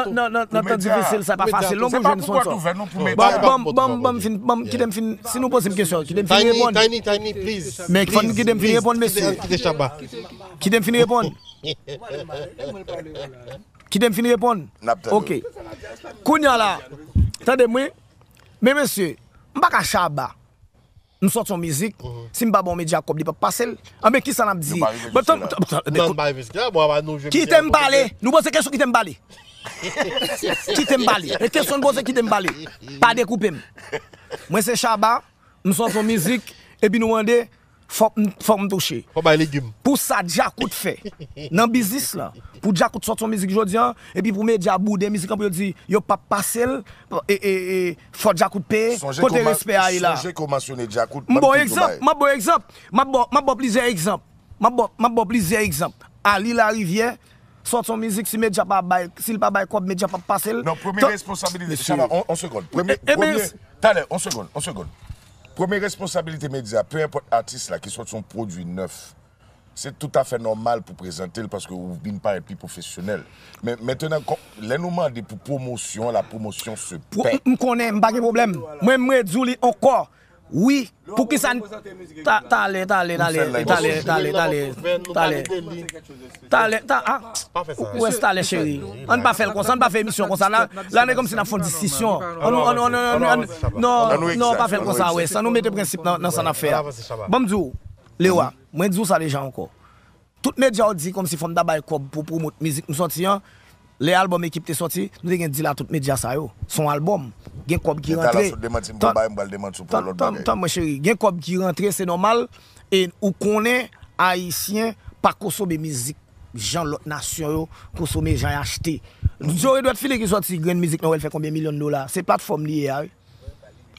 nan, nan, nan tan difisil sa, pa fasil non pou jwenn sponsò. Ban, ban, ban, ban m fin, ban m, kite m fin, si nou poze m kesyon, kite m fin reponn. Men fò n kite m fin reponn, mesye. Kite m fin reponn. Kite m fin reponn. Ok. Kounye a la, tande m wi. Men mesye, m pa ka Shabba. M sòti yon mizik, si m pa ba yon medya kòb, li p ap pase l. Anben, kisa n ap di? Kite m pale. Nou poze kesyon, kite m pale. Kite m pale. E kesyon n poze, kite m pale. Pa dekoupe m. Mwen se Shabba, m sòti yon mizik, epi nou mande, fòk m, fòk m touche. Fò bay legim. Pou sa Djakout fè nan biznis lan, pou Djakout sòti yon mizik jodi an, epi pou medya boude mizik lan, pou yo di yo p ap pase l, e, e, e, fò Djakout peye, kote respè a ye la? Sonje ke w mansyone Djakout, ban m tout bagay. M ap ba w egzanp, m ap ba w egzanp, m ap ba, m ap ba w plizyè egzanp. M ap ba, m ap ba w plizyè egzanp. Ali Larivière, sòti yon mizik, si medya pa bay, si l pa bay kòb, medya p ap pase l. Non, premye responsabilite, Shabba, on, on segonn. Premye, premye, talè, on segonn, on segonn. Premye responsabilite medya, pe enpòt atis la ki sòti yon pwodui nèf, se toutafè nòmal pou prezante l paske ou vin parèt pi pwofesyonèl. Men, mentenan, kò- lè nou mande pou pwomosyon, la promotion se paie. M konnen, m pa gen pwoblèm. Mwen, m redi w li ankò. Wi, poukisa n- ta- talè, talè, talè, talè, talè, talè, talè, talè, ta- a, Wes, talè, cheri. Ann pa fè l konsa, ann pa fè emisyon konsa. La, la, n kòmsi n ap fè yon diskisyon. Ann, ann, ann, non, non, pa fè l konsa, Wes. Ann nou mete prensip nan, nan sa n ap fè a. Ban m di w, Lewa, mwen di w sa deja ankò. Tout medya yo di kòmsi fò m ta bay kòb pou pwomot mizik m sòti an. Lè albòm Ekip te sòti, nou te gen deal a tout medya sa yo. Se yon albòm. Gen kòb ki rantre. Tann, tann, tann mwen, cheri. Gen kòb ki rantre, se nòmal. E ou konnen, Ayisyen pa konsome mizik jan lòt nasyon yo konsome, jan y achte. Joe Edouard Philly ki sòti grenn mizik nan, wè l fè konbyen milyon dola. Se platfòm li ye a, wi.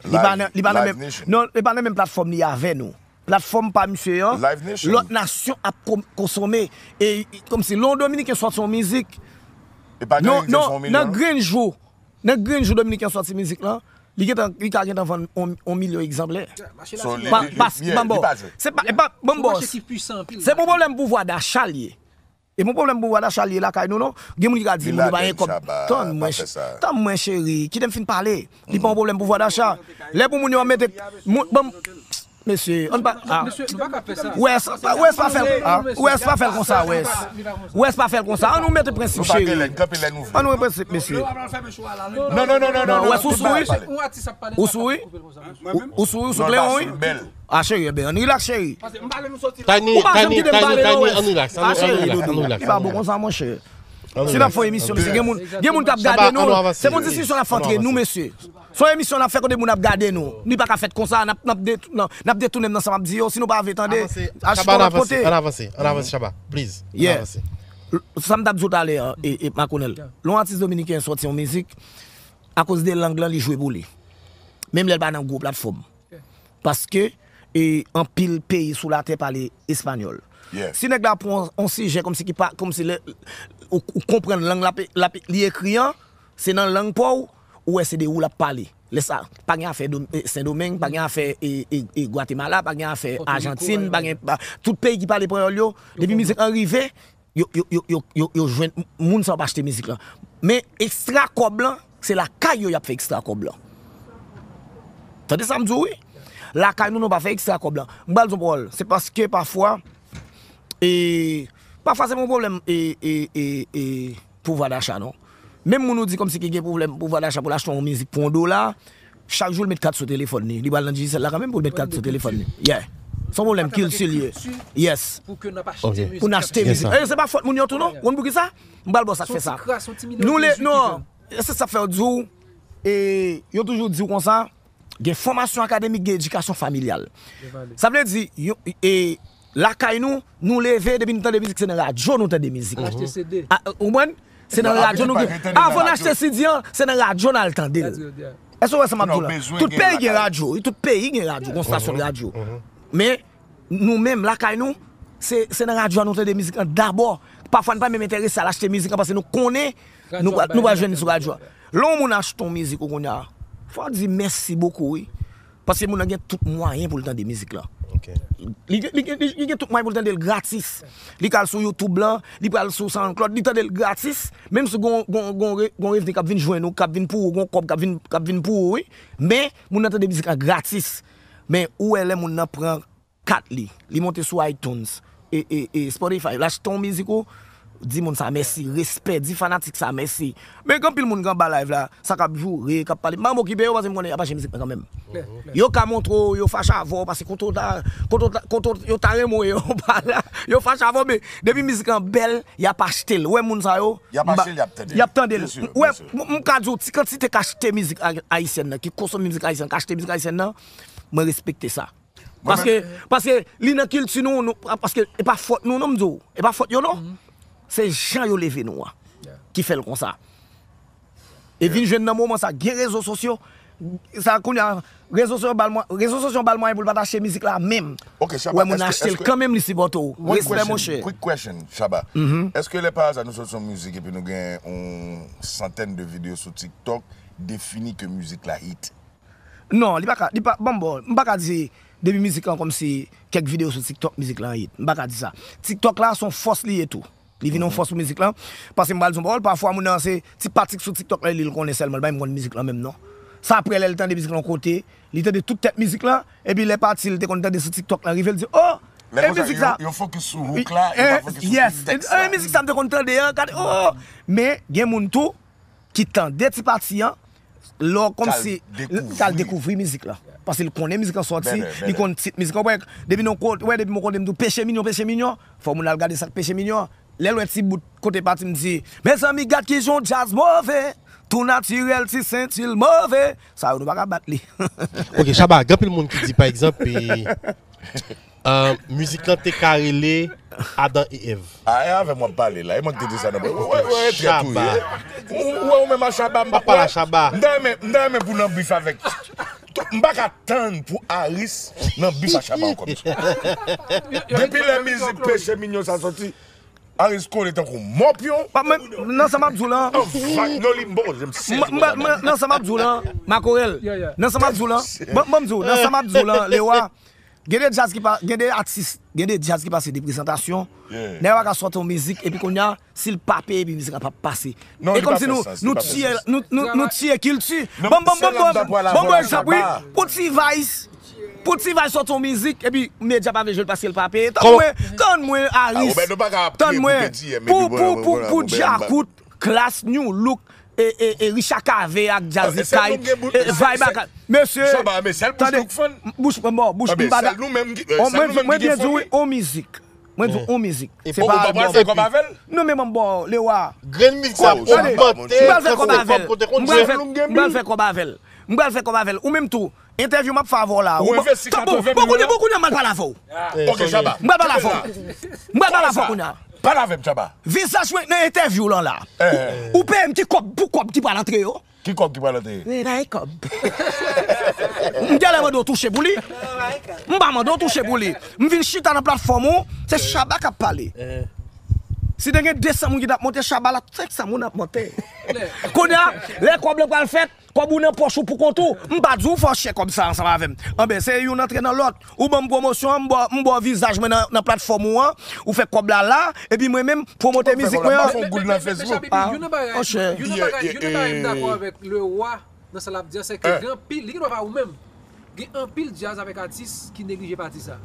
Li pa nan, li pa nan menm, non, li pa nan menm platfòm li avè nou. Platfòm pa misye an, lòt nasyon ap kon- konsome. E kòmsi lè yon Dominiken sòti yon mizik, non, non, nan grenn jou, nan grenn jou Dominiken sòti mizik lan, li gentan, li ka gentan vann on, on milyon egzanplè. Pa, pa, ban m ba w. Se pa, e pa, ban m ba w. Se pou pwoblèm pouvwa dacha l ye. E pa yon pwoblèm pouvwa dacha li ye lakay nou, non. Gen moun ki ka di moun yo pa gen kòb. Tann mwen, tann mwen, cheri. Kite m fin pale. Li pa yon pwoblèm pouvwa dacha. Lè pou moun yo mete, moun, ban m, mesye, ann pa, a. Wes, Wes pa fè l, a. Wes pa fè l konsa, Wes. Wes pa fè l konsa. Ann nou mete prensip, cheri. Ann nou mete prensip, mesye. Non, non, non, non, non, Wes, ou sou, wi. Ou sou, wi. Ou, ou sou, ou sou Kleyon, wi. A, cheri, ebyen, ann rilaks, cheri. Ou pa janm kite m pale, non, Wes. A, cheri, doudou. Li pa bon konsa, monchè. Si n ap fè yon emisyon, mesye, gen moun, gen moun k ap gade nou. Se pa yon diskisyon n ap fè antre nou, mesye. Se yon emisyon n ap fè kote moun ap gade nou. Li pa ka fèt konsa, n ap, n ap de-, non, n ap detounen m nan sa m ap di yo. Si nou pa vle tande, achita lòt kote. Ann avanse, ann avanse, Shabba, please. Ann avanse. Sa m t ap di w talè a, e, e, Makonèl. Lè yon atis dominiken sòti yon mizik, akoz de lang lan, li jwe pou li. Menm lè l pa nan gwo platfòm. Paske, e, anpil peyi sou latè pale espanyòl. Si nèg la pran yon, yon sijè kòmsi ki pa, kòmsi lè, ou, ou konprann lang l ap, l ap, li ekri an, se nan lang pa w, ou wè se de ou l ap pale. Lè sa, pa gen afè Dom-, e, Sendomeng, pa gen afè, e, e, e, Gwatemala, pa gen afè Ajantin, pa gen, pa, tout peyi ki pale panyòl yo, depi mizik lan rive, yo, yo, yo, yo, yo, yo jwenn moun sa yo pa achte mizik lan. Men ekstra kòb lan, se lakay yo y ap fè ekstra kòb lan. Tande sa m di w, wi. Lakay nou, nou pa fè ekstra kòb lan. M pral di w pawòl. Se paske pafwa, e, pafwa se yon pwoblèm, e, e, e, e, pouvwa dacha, non. Menm moun ou di kòmsi ki gen pwoblèm pouvwa dacha pou l achte yon mizik pou yon dola, chak jou l met kat sou telefòn li. Li pral nan Digicel la kanmenm pou l met kat sou telefòn li. Yeah. Se yon pwoblèm kilti l ye. Yes. Pou n achte mizik. E se pa fòt moun yo tou, non. Ou konn poukisa? M pral ba w sa k fè sa. Nou le, non. E se sa k fè yo di w, e, yo toujou di w konsa, gen fòmasyon akademik, gen edikasyon familyal. Sa vle di, yo, e, Lakay nou, nou leve, depi nou tande mizik, se nan radyo nou tande mizik. Achte C D. A, ou konprann? Se nan radyo nou gen. Avan n achte C D an, se nan radyo n al tande l. Èske w wè sa m ap di w la? Tout peyi gen radyo, wi, tout peyi gen radyo, gon stasyon de radyo. Men, nou menm, lakay nou, se, se nan radyo a nou tande mizik lan dabò. Pafwa, n pa menm enterese al achte mizik lan, paske nou konnen nou pral, nou pral jwenn li sou radyo a. Lè yon moun achte yon mizik ou kounye a, fò w di mèsi bokou, wi. Paske moun nan gen tout mwayen pou l tande mizik lan. Li, li, li, li gen tout mwayen pou l tande l gratis. Li ka al sou YouTube lan, li pral sou SoundCloud, li tande l gratis. Menm si gon, gon, gon, re- gon revni k ap vin jwenn ou, k ap vin pou ou, gon kòb k ap vin, k ap vin pou ou, wi. Men, moun nan tande mizik lan gratis. Men, ou wè lè moun nan pran kat li, li monte sou iTunes, e, e, e Spotify, l achte yon mizik ou, di moun sa mèsi, respè, di fanatik sa mèsi. Men gen anpil moun ki anba live la, sa k ap joure, k ap pale. M pa okipe yo, paske m konnen y ap achte mizik mwen kanmenm. Yo ka montre w, yo fache avè w, paske kote w ta, kote w ta, kote w, yo ta renmen w, yo pa la. Yo fache avè w, men depi mizik lan bèl, y ap achte l. Ou wè moun sa yo, y ap achte l, y ap tande l. Y ap tande l. Ou wè, m, m ka di w, ti kantite k achte mizik a- ayisyèn nan, ki konsome mizik ayisyèn, k achte mizik ayisyèn nan, mwen respekte sa. Paske, paske li nan kilti nou, nou, paske e pa fòt nou non, m di w. E pa fòt yo non. Se jan yo leve nou an ki fè l konsa. E vin jwenn nan moman sa, gen rezo sosyo, sa kounye a, rezo sosyo ba l mwa- rezo sosyo ba l mwayen pou l pa t achte mizik la menm. Ou wè moun nan achte l kanmenm, li sipòte w. Respè, monchè. Quick question, Shabba. Èske lè pa aza nou sot yon mizik epi nou gen yon santèn de videyo sou TikTok, defini ke mizik la hit? Non, li pa ka, li pa, ban m ba w, m pa ka di depi mizik lan kòmsi kèk videyo sou TikTok, mizik lan hit. M pa ka di sa. TikTok la se yon fòs li ye tou. Li vin yon fòs pou mizik lan. Paske m pral di yon pawòl, pafwa moun nan se ti patik sou TikTok la li l konnen sèlman, li pa menm konn mizik lan menm non. Se aprè lè l tande mizik lan yon kote, li tande tout tèt mizik lan, epi lè pati l te konn tande sou TikTok lan rive, l di, oh, e mizik sa. Yo fokis sou hook la, yo pa fokis sou beat sa. E mizik sa m te konn tande an, gade, oh. Men gen moun tou ki tande ti pati an, lè w kòmsi l al dekouvri mizik lan. Paske l konnen mizik lan sòti, li konn tit mizik lan. Ou wè, depi nou ko- ou wè, depi m kote m di w Peche Minyon, Peche Minyon, fò moun al gade sa k Peche Minyon an. Lè l wè ti bout kote pati m di, mezanmi, gad kijan yon djaz move, tou natirèl, ti senti l move. Sa yo, nou pa ka bat li. Ok, Shabba, gen anpil moun ki di, pa egzanp, e, Ah, mizik lan te ka rele Adan e Èv. Ah, e avè m w ap pale la. E mwen ki te di sa nan. Wè, wè, wè, trèt ou ye. Ou wè ou menm a Shabba, m pa pale a Shabba. M ta renmen, m ta renmen pou nan bif avèk. M pa ka tann pou Aris nan bif a Shabba ankò, mesye. Depi lè mizik Peche Minyon sa sòti, Aris kole tankou mòpyon. Nan sa m ap di w lan. Nan sa m ap di w lan, Makorèl. Nan sa m ap di w lan. Ban m di w, nan sa m ap di w lan, Lewa. Gen de djaz ki pa, gen de atis, gen de djaz ki pase de prezantasyon. Nèg la pa ka sòti yon mizik, epi kounye a, si l pa peye, epi mizik la p ap pase. E kòmsi nou, nou tiye, nou, nou, nou tiye kilti. Ban m, ban m, ban m, ban m, ban m egzanp, wi. Pou T-Vice, pou T-Vice sòti yon mizik, epi medya pa vle jwe l paske l pa peye. Tann mwen, tann mwen, Aris. Tann mwen, pou, pou, pou, pou Djakout, Klass, Nu Look, e, e, e Richard Cavé ak Jazzy Kay, e Vibe ak, mesye, tande, bouch mwen, bouch m pa da. Mwen, mwen byen di w, wi, on mizik. Mwen di w, on mizik. Se pa albòm. Non, men mwen ba w, Lewa. Grenn mizik sa, tande, m pral fè kòb avè l. M pral fè, m pral fè kòb avè l. M pral fè kòb avè l. Ou menm tou, entèvyou m ap fè avè w la. Ou envesti katreven mil dola. Bon, kounye a, kounye a, m pral pale avè w. Ok, Shabba. M pral pale avè w. M pral pale avè w kounye a. Pale avè m, Shabba. Vizaj mwen nan entèvyou lan la. Ou peye m ki kòb pou kòb ki pral antre yo? Ki kòb ki pral antre? Men bay kòb. M genlè mande w touche pou li. M pa mande w touche pou li. M vin chita nan platfòm ou, se Shabba k ap pale. Si te gen de san moun ki t ap monte, Shabba la, senk san moun ap monte. Kounye a, lè kòb lan pral fèt, kòb ou nan pòch ou pou kont ou. M pa di w fò w share kòb sa ansanm avè m. Anben, se youn antre nan lòt. Ou ban m pwomosyon an, m ba w, m ba w vizaj mwen nan, nan platfòm ou an. Ou fè kòb la la, epi mwen menm, pwomote mizik mwen an. Youn nan bagay, youn nan bagay, youn nan bagay m dakò avèk Lewa nan sa l ap di an, se ke gen anpil, li gen dwa pa ou menm. Gen anpil djaz avèk atis ki neglije pati sa.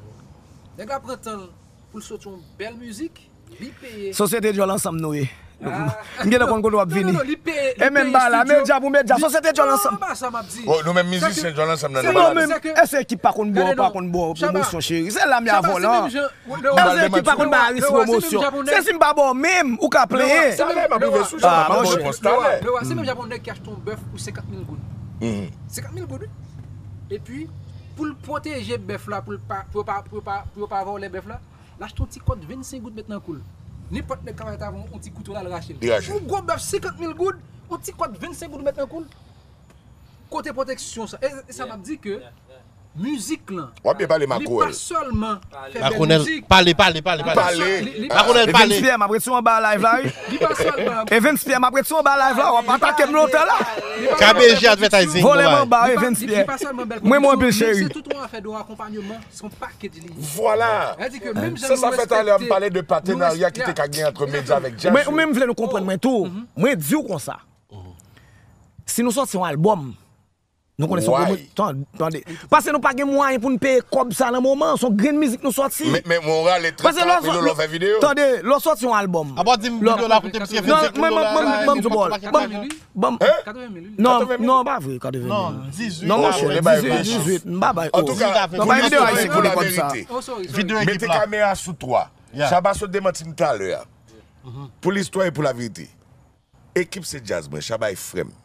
Nèg la pran tan l pou l soti yon bèl mizik, li peye. Sosyete djòl ansanm nou ye. M gentan konn kote w ap vini. E menm bagay la, medya pou medya, sosyete djòl ansanm. Nou menm mizisyen djòl ansanm nan. Èske ekip pa konn ba w, pa konn ba w pwomosyon, cheri? Se la m ya volan. Èske ekip pa konn ba Aris pwomosyon? Se si m pa ba w menm, ou ka plenyen. Lewa, se menm jan pou yon nèg ki achte yon bèf pou senkant mil goud. Senkant mil goud, wi. Epi, pou l pwoteje bèf la, pou l pa, pou yo pa, pou yo pa, pou yo pa vòlè bèf la, L achte yon ti kòd vennsenk goud met nan kou l. Nenpòt nèg ka parèt avè yon ti kouto la, l rache l. Li rache l. Yon gwo bèf senkant mil goud, yon ti kòd vennsenk goud ou met nan kou l. Kote pwoteksyon sa? E, e sa m ap di ke mizik lan, w ap byen pale, li pa Makorèl. Sèlman fè bèl mizik. Makorèl, pale, pale, pale, pale. Li, li pa Makorèl, sèl-, pale. Evens Pierre, m ap ret sou anba live la, wi. Li pa sèlman. Evens Pierre, m ap ret sou anba live la, w ap atake m lontan la. K B G Advertising. Vòlè m anba, Evens Pierre. Li pa sèlman bèl pwodiksyon, men se tout yon afè de akonpanyeman, se yon pakèt li ye. Vwala. Sa vle di ke menm jan nou respekte, nou res-, ya. Ou menm vle nou konprann mwen tou. Mwen di w konsa. Si nou sòti yon albòm, nou konnen se yon gwo moun. Tan-, tande. Paske nou pa gen mwayen pou n peye kòb sa nan moman an. Se yon grenn mizik nou sòti. Men, men, mwen rale trant, karant mil dola fè videyo. Tande, lè w sòti yon albòm. Apa w di m videyo la koute m si vennsenk mil dola. Ban m, ban m, ban m. Katreven mil, wi. Non, non, pa vre, katreven mil. Non, dizuit. Non, monchè, dizuit, dizuit. M pa bay. Antouka, non, pa videyo ayisyen pou la verite. Videyo ekip la. Mete kamera sou twa. Chaba sot demanti m talè a. Pou listwa e pou la verite. Ekip se djaz mwen, Chaba e frè m.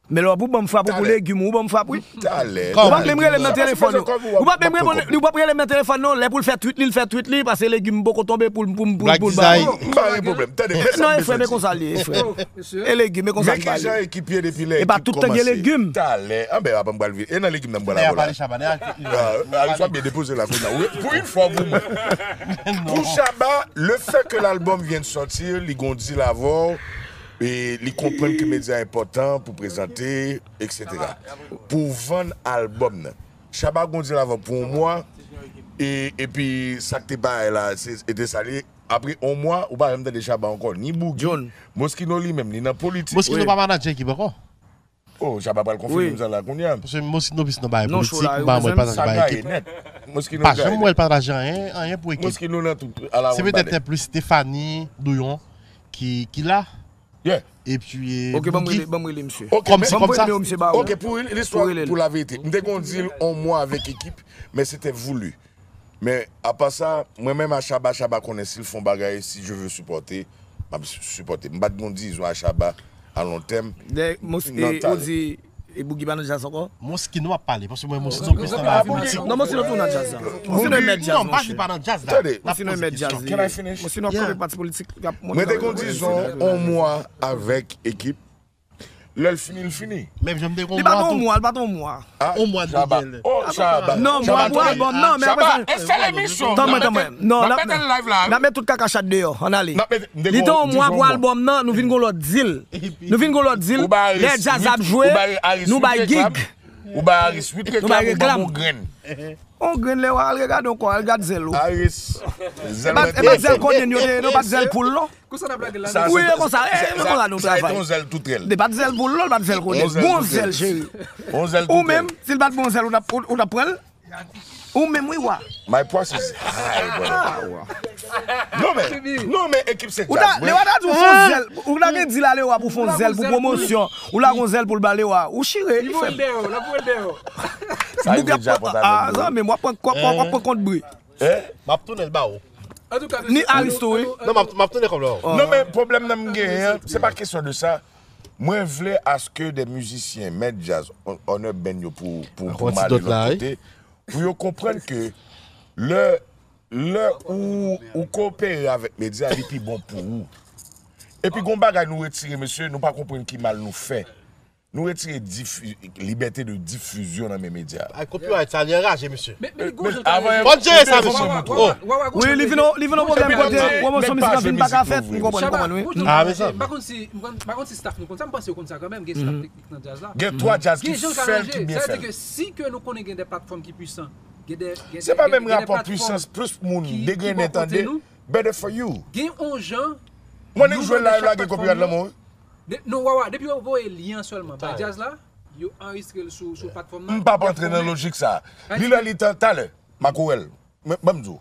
Men lè w pou ban m frap ou pou legim, ou ban m frap, wi. Talè. Ou p ap menm rele m nan telefòn, non. Ou p ap menm reponn, ou p ap rele m nan telefòn, non. Lè pou l fè tweet li, l fè tweet li, paske legim poko tonbe pou l, pou l, pou l, pou l ba ou. M pa gen pwoblèm. Tande, men sa m bezwen di. E frè, men konsa l ye, e frè. E legim, men konsa l ba yo. Men ki jan ekip ye depi lè ekip kòmanse? E pa tout tan gen legim. Talè. Anben, apa m pral vin. E nan legim nan m pral la. Aris w ap byen depoze la kounye a. Pou yon fwa pou mwen. Pou Chaba, le fait que l'album vient de sortir, li gon deal avè w, e li konprann ke medya enpòtan pou prezante, et cetera. Pou vann albòm nan. Chaba gon deal avè w pou yon mwa, e, epi sa k te bay la, se, e te sa li ye. Apre yon mwa, ou pa janm tande Chaba ankò, ni Boogie. Moschino li menm, li nan politik. Moschino pa manadjè ekip ankò. Oh, Chaba pral konfime m sa la kounye a. Paske Moschino plis nan bagay politik, m pa wè l pataje bagay ekip. Pa janm wè l pataje anyen, anyen pou ekip. Se petèt plis Stéphanie Douyon ki, ki la. Epi, ok, ban m rele, ban m rele misye. Kòmsi kòmsa. Ok, pou listwa, pou la verite. M te gon deal yon mwa avèk ekip, men se te voulu. Men, apa sa, mwen menm a Chaba, Chaba konnen si l fè yon bagay, si je veux supporter, m ap sipòte. M pa t gon dizon a Chaba a lon tèm. Ou di, e Boogie pa nan djaz ankò? Moschino ap pale, paske mwen Moschino plis nan bagay politik. Non, Moschino tou nan djaz la. Moschino e mèt djaz, monchè. Moschino e mèt djaz li ye. Moschino ap kanpe pati politik. Mwen te gon dizon yon mwa avèk ekip. Lè l fini, l fini. Menm jan m te gon mwa tou. Li pa t yon mwa, li pa t yon mwa. Yon mwa de gèl. Oh, Chaba. Non, mwa pou albòm nan, men apre sa. Tann mwen, tann mwen. Non, n ap met tout kaka chat deyò, ann ale. Li te yon mwa pou albòm nan, nou vin gon lòt deal. Nou vin gon lòt deal. Lè djaz ap jwe, nou bay gig. Ou bay Aris uit reklam, ou ban m yon grenn. On grenn lè w al regade ankò, al gad zèl ou. Aris. E pa t zèl konnen yo te ye, non, pa t zèl poul, non. Wi, e konsa, e, e konsa nou travay. Sa te yon zèl tou trèl. Se pa t zèl poul, non, pa t zèl konnen. Bon zèl, cheri. Ou menm, si l pa t bon zèl, ou t ap, ou, ou t ap pran l? Ou menm, wi, wa. My price is high, brother. Non, men, non, men ekip se djaz, mwen. Lè w ta di w fè yon zèl, ou ta gen di la, lè w ap fè yon zèl pou pwomosyon. Ou la gon zèl pou l ba Lewa. Ou chire, li fè. Li voye l dèyè, l ap voye l dèyè. Sa rive dja pran ta. Ah, zanmi m, w ap pran kòb, w ap pran kont bri. M ap tounen l ba ou. Ni Aristo, wi. Non, m ap, m ap tounen kòb la. Non, men pwoblèm nan m genyen an, se pa kesyon de sa. Mwen vle aske de mizisyen, mèt djaz, on-, honor band yo pou, pou, pou m ale lòt kote, pou yo konprann ke lè, lè ou, ou koopere avèk medya, li pi bon pou ou. Epi gon bagay nou retire, mesye, nou pa konprann ki mal nou fè. Nou retire difi-, libète de difizyon nan men medya. Ay, copyright sa, li anraje, mesye. Men, men li gon jan travay. Fò n jere sa, mesye. Wi, li vin, li vin yon pwoblèm kote pwomosyon mizik lan vin pa ka fèt. M konprann, m konprann, wi. Ah, men sa. M pa konn si, m konn, m pa konn si staff nou konn sa, m panse yo konn sa kanmenm, gen staff teknik nan djaz la. Gen twa djaz ki fè l, ki byen fè l. Sa vle di ke si ke nou konnen gen de platfòm ki pwisan, gen de, gen de, gen de platfòm ki, ki pou pote nou, better for you. Gen yon jan, mwen annik jwe live la, gen copyright lan mwen, wi. De-, non, Wawa, depi yo voye lyen an sèlman bay djaz la, yo anrejistre l sou, sou platfòm nan. M p ap antre nan lojik sa. Li lè li tan, talè, Makorèl. Men, ban m di w.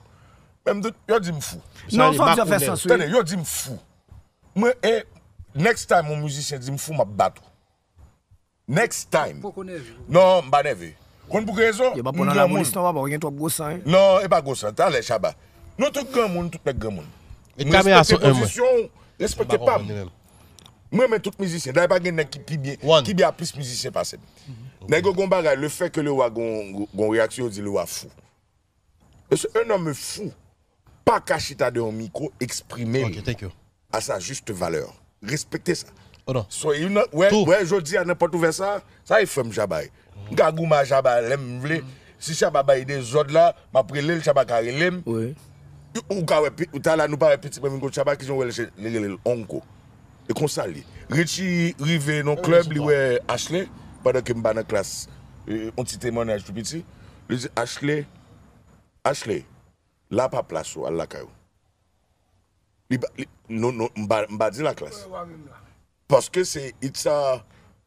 Men m di, yo di m fou. Non, sa w di a fè sans, wi. Tande, yo di m fou. Mwen, e, next time, yon mizisyen di m fou, m ap bat ou. Next time. Poko nève. Non, m pa nève. Konn pou ki rezon? Yo pa pran nan lapolis, non, papa, ou gen twòp gwo san, wi. Non, e pa gwo san. Talè, Chaba. Nou tout granmoun, tout nèg granmoun. M respekte pozisyon w, respekte pa m. M renmen tout mizisyen. Dayè, pa gen nèg ki pi byen, ki byen a plis mizisyen pase m. Nèg yo gon bagay, le fait que Lewa gon, gon reyaksyon, yo di Lewa fou. Paske un homme fou pa ka chita de yon mikwo eksprime l Ok, thank you. à sa juste valeur. Respekte sa. Oh non. So, you know, wè, Tou. Wè, jodi a nan pòt ouvè sa, sa e frè m Shabba ye. M ka goumen a Shabba lè m vle. Si Shabba bay dezòd la, m ap rele l, Shabba ka rele m. Wi. Ou ka wè, pi- ou ta la, nou pa wè pitit mwen vin kot Shabba, kijan w wè l, li rele l onko. E konsa li. Richie rive nan klèb, li wè Ashley, pandan ke m pa nan klas, eh, on ti temwanyaj tou piti. Li di, Ashley, Ashley, la pa plas ou, al lakay ou. Li, pa- li, non, non, m pa, m pa di laklas. Paske se, it's a,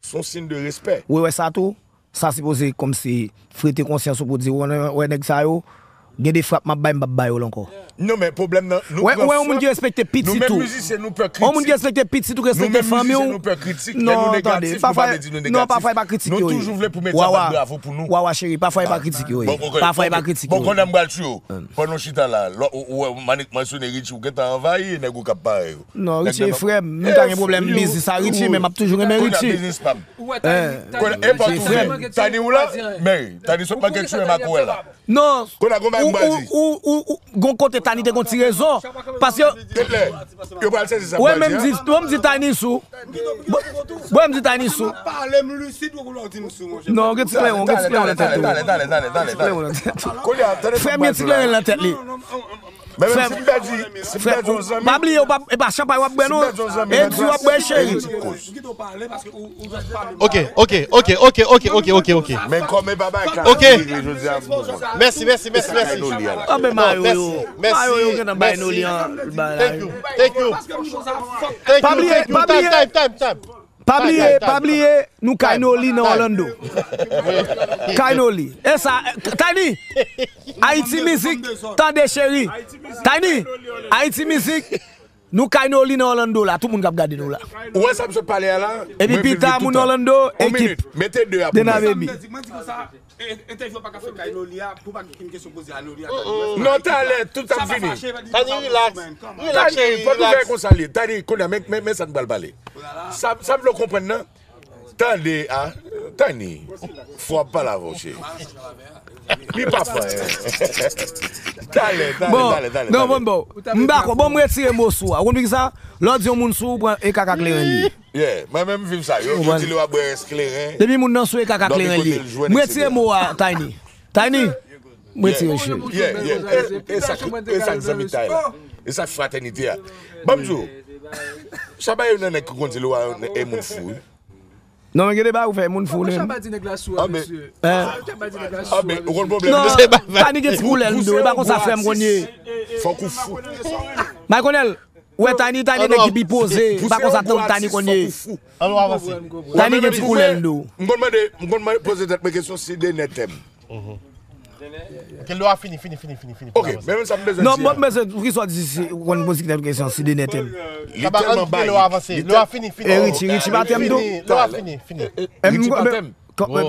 son siy de respè. Wi, wè sa tou. Sa sipoze kòmsi frete konsyans ou pou di, wè, wè nèg sa yo, gen de frap m ap bay, m p ap bay yo l ankò. Non, men pwoblèm nan, nou Wè, pran wè yon moun frap. Ki respekte Nou pitit menm ou. Mizisyen, nou pè Yon moun ki kritik. respekte pitit ou, Nou respekte menm fanmi mizisyen, ou. nou pè kritik. Lè Non, nou tande, negatif, pa nou pa fè, vle di nou non, pa negatif. fè pa kritike Nou yo. toujou vle pou mete Wawa, bat bravo pou nou. Wawa cheri, pa fè pa kritike yo. Bon, ok, Pa fè pa bon, kritike bon, yo. Konnen m pral tchwe w. Pandan w chita la, lò, ou, ou, ou, Manik mansyone Richie, ou gentan anvayi, nèg ou k ap pare yo. Non, Nèg Richie nan- frè m. M ka gen pwoblèm biznis a Richie, men m ap toujou renmen Konnen Richie. biznis pa m. Ou wè, Tiny, Konnen, e pa tou vre. Tiny ou la, men, Tiny sot manke tchwe m ak ou wè la. Non, Konnen a gon bagay m pral di. Ou, ou, ou, gon kote Tiny te gon ti rezon. Paske, Tèt lè, yo pral sezi sa m wè pral menm di. di, wè m di Tiny sou. Wè m di Tiny sou. Pale m lisid ou lòt di m sou, monchè. Non, gen ti kleyon, gen ti kleyon nan tèt ou. Talè, talè, talè, talè, talè. Kleyon nan tèt ou. Konnen a, tande Frè m gen ti kleyon nan tèt li. Men menm si m pèdi, si m pèdi yon zanmi, Pa bliye, ou pa, e pa chanpay w ap bwè non. Si m pèdi yon zanmi, E di w ap bwè cheri. koz. Ou kite w pale paske ou ou jis pale. Ok, ok, ok, ok, ok, ok, ok, ok. Men kòm e pa bay klas Ok. li regle jodi a pou mwen. Mèsi, mèsi, mèsi, mèsi. Noli a la. Anben Mayo yo. Mèsi, Mayo yo gentan bay mèsi. Noli an. Thank you, thank you. Thank Pa you, bliye, thank you. pa Time, bliye. time, time, time. Pa bliye, Time, time, pa time. bliye, nou kay Time, Noli nan time. Orlando. Kay Noli. E sa, Tiny. Ayiti Mizik, tande cheri. Tiny, Ayiti Mizik. Nou kay Noli nan Orlando la, tout moun k ap gade nou la. Ou wè sa m sot pale a la? Epi Mwen vin pita vit moun toutan. Orlando, On ekip. Minit, mete de a pou Dena mwen. Baby. Mwen di konsa, entèvyou pa ka fèt kay Noli a pou pa gen kesyon poze a Noli a. Non, talè, tout ap vini. Tiny, relax. Relax, Tiny, cheri, pa nou fè relax. Konsa li. Tiny, konnen, men, men, men sa n pral pale. Sa, sa m vle w konprann nan. Tande, a, Tiny, fò ap pale avè w, cheri. Li pa fè. Talè, talè, Bon, talè, talè. non, bon, bon. M dakò, bon, m retire mo sou a. Ou konn ki sa? Lè w di yon moun sou, ou pran e kaka kleren li. Yeah, mwen menm viv sa. Yo, yo di li w ap bwè rès kleren. Depi moun nan sou e kaka kleren li. M retire mo a, Tiny. Tiny, m retire cheri. Yeah, yeah. E, e sa, e sa k zanmitay la. E sa k fratènite a. Ban m di w, Shabba youn nan nèg ki konn di li w a e moun fou, wi. Non, men gen de bagay ou fè moun fou li. Shabba di nèg la sou Ah, a, men- mesye. Hein? Shabba di nèg la Ah, sou men, a, ou konn mesye. pwoblèm Non, nan. Tiny gen ti koulè l dou. E pa konsa frè m konn ye. Fòk ou fou. Michael, wè Tiny, Tiny nèg ki pi poze. E pa konsa Tiny konn ye. An nou avanse. Tiny gen ti koulè l dou. M konn mande, m konn mande poze tèt mwen kesyon si Dener te m. Ok, lè w a fini, fini, fini, fini, fini. Ok, men menm sa m bezwen Non, di. mwen bezwen, poukisa w di si, ou konn poze tèt kesyon si Dener te m? Li tèlman bay. Lè w a avanse. Lè w a fini, fini. E Richie, Richie pa te m tou? Lè w a fini, fini. Richie pa te m.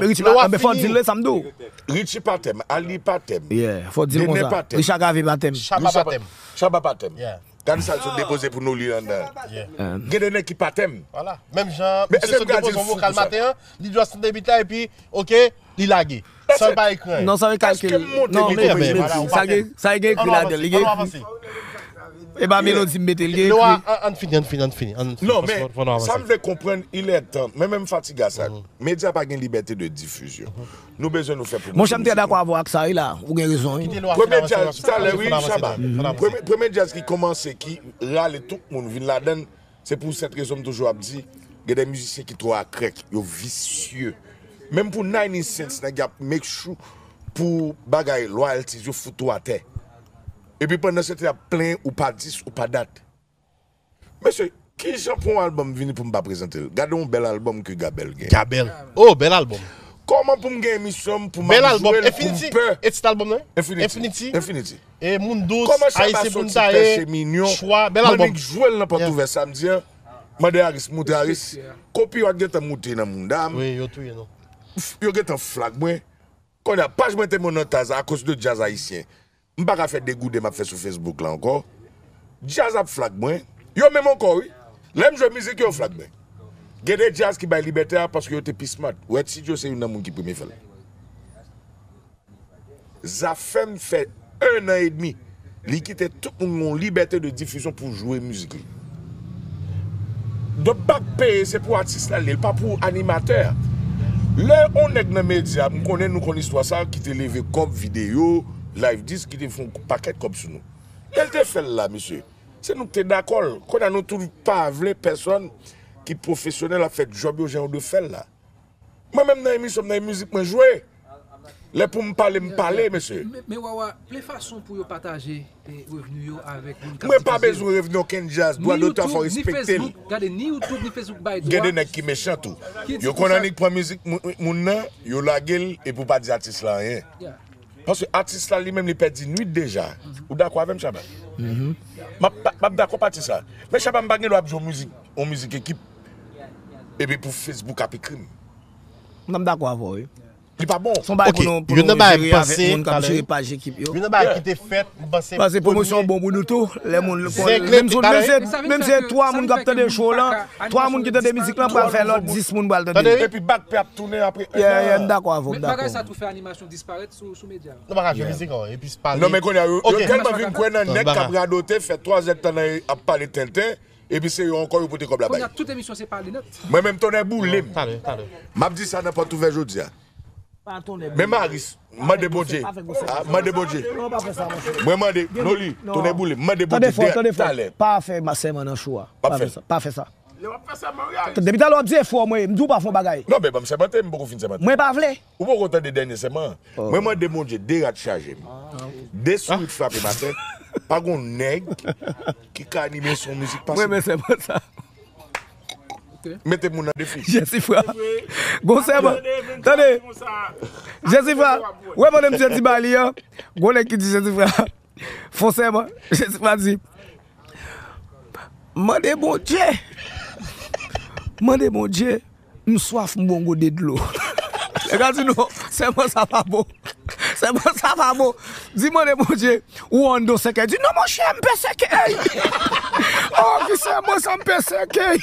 Richie pa te m. Fò w di l sa m tou. Richie pa te m. Ali pa te m. Yeah, fò w di l Dener konsa. pa te m. Richard Cavé pa te m. Shabba pa te m. Shabba pa te m. Yeah. Gade sa l sot depoze pou Noli anndan. Yeah. Gen de nèg ki pa te m. Vwala. Menm jan, Men misye èske sot m ka di depoze l yon fou vokal konsa? Maten an, li dwe sot debit la epi, ok, li lage. San l pa ekri anyen. Non, sa vle kalkil. Èske m monte Non, li men, konmen? men, Vwala, ou sa pa te gen, sa gen ekri An nou ladan l. Li gen avanse, an nou ekri. avanse. E pa melodi m mete l, gen Lè w a, ekri. an, an fini, an fini, an fini. An fini. Non, Fò, men, fò, fò nou avanse. Sa m vle konprann, il est temps. Men menm fatiga sa. Medya pa gen libète de difizyon. Nou bezwen nou fè pou Monchè, m trè dakò avè w ak sa, wi la. Ou gen rezon, wi. Kite lè w a Premye fini avanse, djaz, talè, wi, fò n avanse, Shabba. fò n avanse. Premye, premye djaz ki kòmanse, ki rale tout moun, vin ladan l, se pou sèt rezon m toujou ap di, gen de mizisyen ki twò akrèk, yo visye. Menm pou ninety cents, nèg y ap make sure pou bagay royalties yo fout ou atè. Epi pandan se tan y ap plenyen ou pa dis, ou pa dat. Mesye, kijan pou yon albòm vini pou m pa prezante l? Gade yon bèl albòm ke Gabèl gen. Gabèl. Oh, bèl albòm. Kòman pou m gen emisyon m pou m Bèl ap albòm. jwe l pou m Infinity. pè? E tit albòm nan? Infinity. Infinity. Infinity. E moun dous, Kòman Shabba Ayisyen pou n soti ta fè ye, se minyon? Chwa, bèl albòm. Manik jwe l nan pòt ouvè samdi an. Mande Aris moute Aris. Kopiyòt gentan moute nan mouda m. Wi, yo touye nou. Yo gentan flag mwen. Kounye a, paj mwen te monotaz akoz de djaz ayisyen. M pa ka fè degouden m ap fè sou Facebook la ankò. Djaz ap flag mwen. Yo menm ankò, wi. Lè m jwe mizik, yo flag mwen. Gen de djaz ki bay libète a paske yo te pi smart. Red Studio se youn nan moun ki premye fè l. Zafèm fè en an edmi. Li kite tout moun gen yon libète de difizyon pou jwe mizik li. Donk, bak peye, se pou atis la li ye, li pa pou animatè a. Lè yon nèg nan medya, m konnen nou konn istwa sa, ki te leve kòb videyo, live disk, ki te fè yon pakèt kòb sou nou. Lè l te fè l la, mesye, se nou k te dakò l. Kounye a nou tou pa vle pèsòn ki pwofesyonèl ap fè djòb yo jan yo dwe fè l la. Mwen menm nan emisyon m nan, e mizik mwen jwe. Lè pou m pale, m pale, mesye. Men, men Wawa, ple fason pou yo pataje e revni yo avèk moun k ap difize. Mwen pa bezwen revni okenn djaz. Dwa dotè a fò respekte l. Ni YouTube, ni Facebook, gade, ni YouTube, ni Facebook bay dwa. Gen de nèg ki mechan tou. Yo konn annik pran mizik moun, moun nan, yo lage l epi w pa di atis la anyen. Paske atis la li menm li pèdi nwit deja. Ou dakò avè m, Shabba? M ap, m ap dakò pou atis la. Men Shabba, m pa gen dwa ap jwe yon mizik, yon mizik ekip. Epi pou Facebook ap ekri m. M dakò avè w, wi. Li pa bon. Se yon bagay pou nou, pou nou jere avèk moun k ap jere paj ekip yo. Youn nan bagay ki te fèt, m panse. Paske pwomosyon bon pou nou tou. Lè moun, menm si, menm si se twa moun k ap tande show lan, twa moun ki tande mizik lan pral fè lòt dis moun pral tande. Epi bak pè ap tounen apre. Yeah, yeah, m dakò avè w, m dakò. Bagay sa tou fè animasyon disparèt sou, sou medya. Nou pa ka jwe mizik ankò, epi se pale. Non, men kounye a, yo, yo tèlman vin kwè nan nèg k ap radote, fè twa zèdtan nan ap pale tenten, epi se yo ankò yo pote kòb la bay. Kounye a, tout emisyon se pale nèt. Mwen menm, tonnè boule m. Talè, talè. M ap di sa nan pòt ouvè jodi a. Men Maris, mande Bondye. Ah, mande Bondye. Mwen mande, Noli, tonnè boule m, mande Bondye dèyè talè. Pa fè sèman nan show a. Pa fè sa. Pa fè sa. Depi talè w ap di e fò mwen ye, m di w pa fè yon bagay. Non, men ban m sèmante, m poko fin sèmante. Mwen pa vle. Ou poko tande dènye sèman an? Mwen mande Bondye de rad chaje m. De sourit frape m atè. Pa gon nèg ki ka anime son mizik pase. Mwen renmen sèman sa. Mete moun nan defi. Jesifra. Gon sèman. Tande. Jesifra. Wè pandan misye di ba li an. Gon nèg ki di Jesifra. Fon sèman. Jesifra di. Mande Bondye. Mande Bondye. M swaf, m bon gode dlo. Nèg la di non, sèman sa pa bon. Sèman sa pa bon. Di mande Bondye, ou an do sèkèy. Di non, monchè, m pè sèkèy. Oh, ki sèman sa, m pè sèkèy.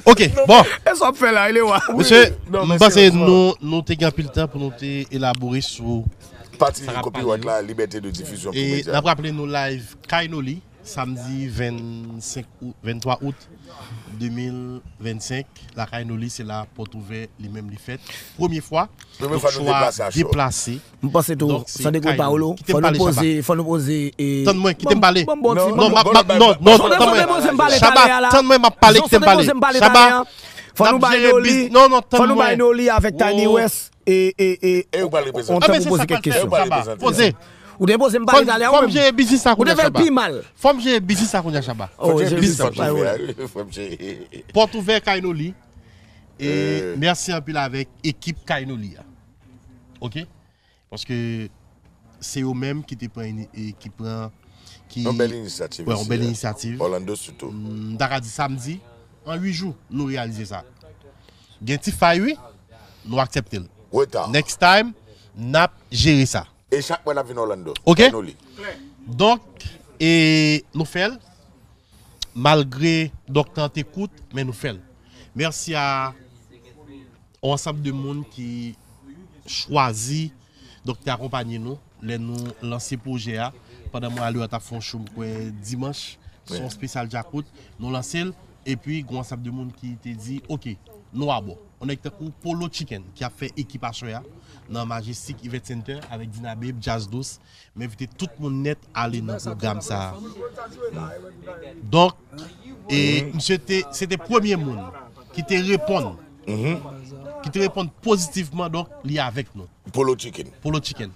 Ok, bon. E sa w ap fè la, e le wa. Mesye, m panse nou, nou te gen anpil tan pou nou te elabore sou pati sa k ap pale. Copyright la, libète de difizyon pou medya. E n ap raple nou live Kay Noli. Samdi vennsenk out, venntwa out de mil vennsenk, lakay Noli, se la pòt ouvè li menm li fèt. Premye fwa, donk show a deplase. M panse tou, Sandeko Paolo, fò nou poze, fò nou poze, e, tann mwen, kite m pale. Non, m ap, m ap, non, non, tann mwen. Shaba, tann mwen, m ap pale, kite m pale. Shaba, fò nou bay Noli, non, non, tann mwen. Fò nou bay Noli avèk Tiny West. E, e, e, ou pral reprezante. Ou te poze kèk kesyon. Shaba, poze. Ou te poze m pale talè a ou menm. Fò m jere biznis sa kounye a, Shaba. Ou te fè l pi mal. Fò m jere biznis sa kounye a, Shaba. Oh, jere biznis sa. Pòt ouvè Kay Noli. E mèsi anpil avèk ekip Kay Noli a. Ok? Paske se yo menm ki te pran ini-, e ki pran, ki yon bèl inisyativ. Wè, yon bèl inisyativ. Orlando sitou. M ta ka di samdi, an uit jou, nou reyalize sa. Gen ti fay, wi, nou aksepte l. Reta. Next time, n ap jere sa. E chak mwa n ap vin Orlando. Ok? Kay Noli. Donk, e nou fè l. Malgre donk tan te kout, men nou fè l. Mèsi a yon ansanm de moun ki chwazi, donk te akonpanye nou lè nou lanse pwojè a. Pandan mwen, Alura t ap fè yon show, m kwè, dimanch, se yon espesyal djakout, nou lanse l, epi gen yon ansanm de moun ki te di, ok, nou abò. Yon nèg tankou Polo Chicken, ki ap fè ekipasyon a nan Majestic Event Center avèk Dina Babe, Jazz Dous, m envite tout moun nèt ale nan pwogram sa a. Donk, e misye te, se te premye moun ki te reponn, ki te reponn pozitivman, donk, li avèk nou. Polo Chicken. Polo Chicken.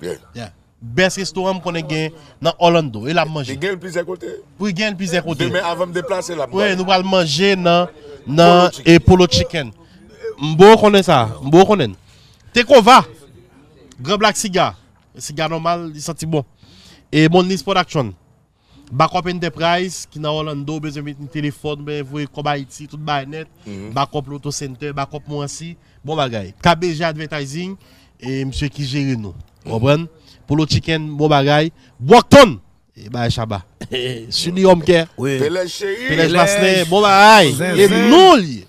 Yeah. Yeah. Best restoran m konnen gen nan Orlando, e l ap manje. Li gen l plizyè kote. Wi, gen l plizyè kote. Demen, avan m deplase, l ap manje. Wi, nou pral manje nan, nan, e Polo Chicken. M bon konnen sa, m bon konnen. Tekova, Gran Black Siga. Siga nòmal, li santi bon. E Monlis Production. Backup Enterprise, ki nan Orlando, bezwen met yon telefòn, bezwen voye kòb Ayiti, tout bagay nèt. Backup Lotto Center, Backup Morancy, bon bagay. K B G Advertising, e misye ki jere nou. Ou konprann? Polo Chicken, bon bagay. Brockton, e bagay Shaba. Sudi Home Care. Wi. Pelej Cheri. Pelej Maslen, bon bagay. Zen, e zen. Nou li ye.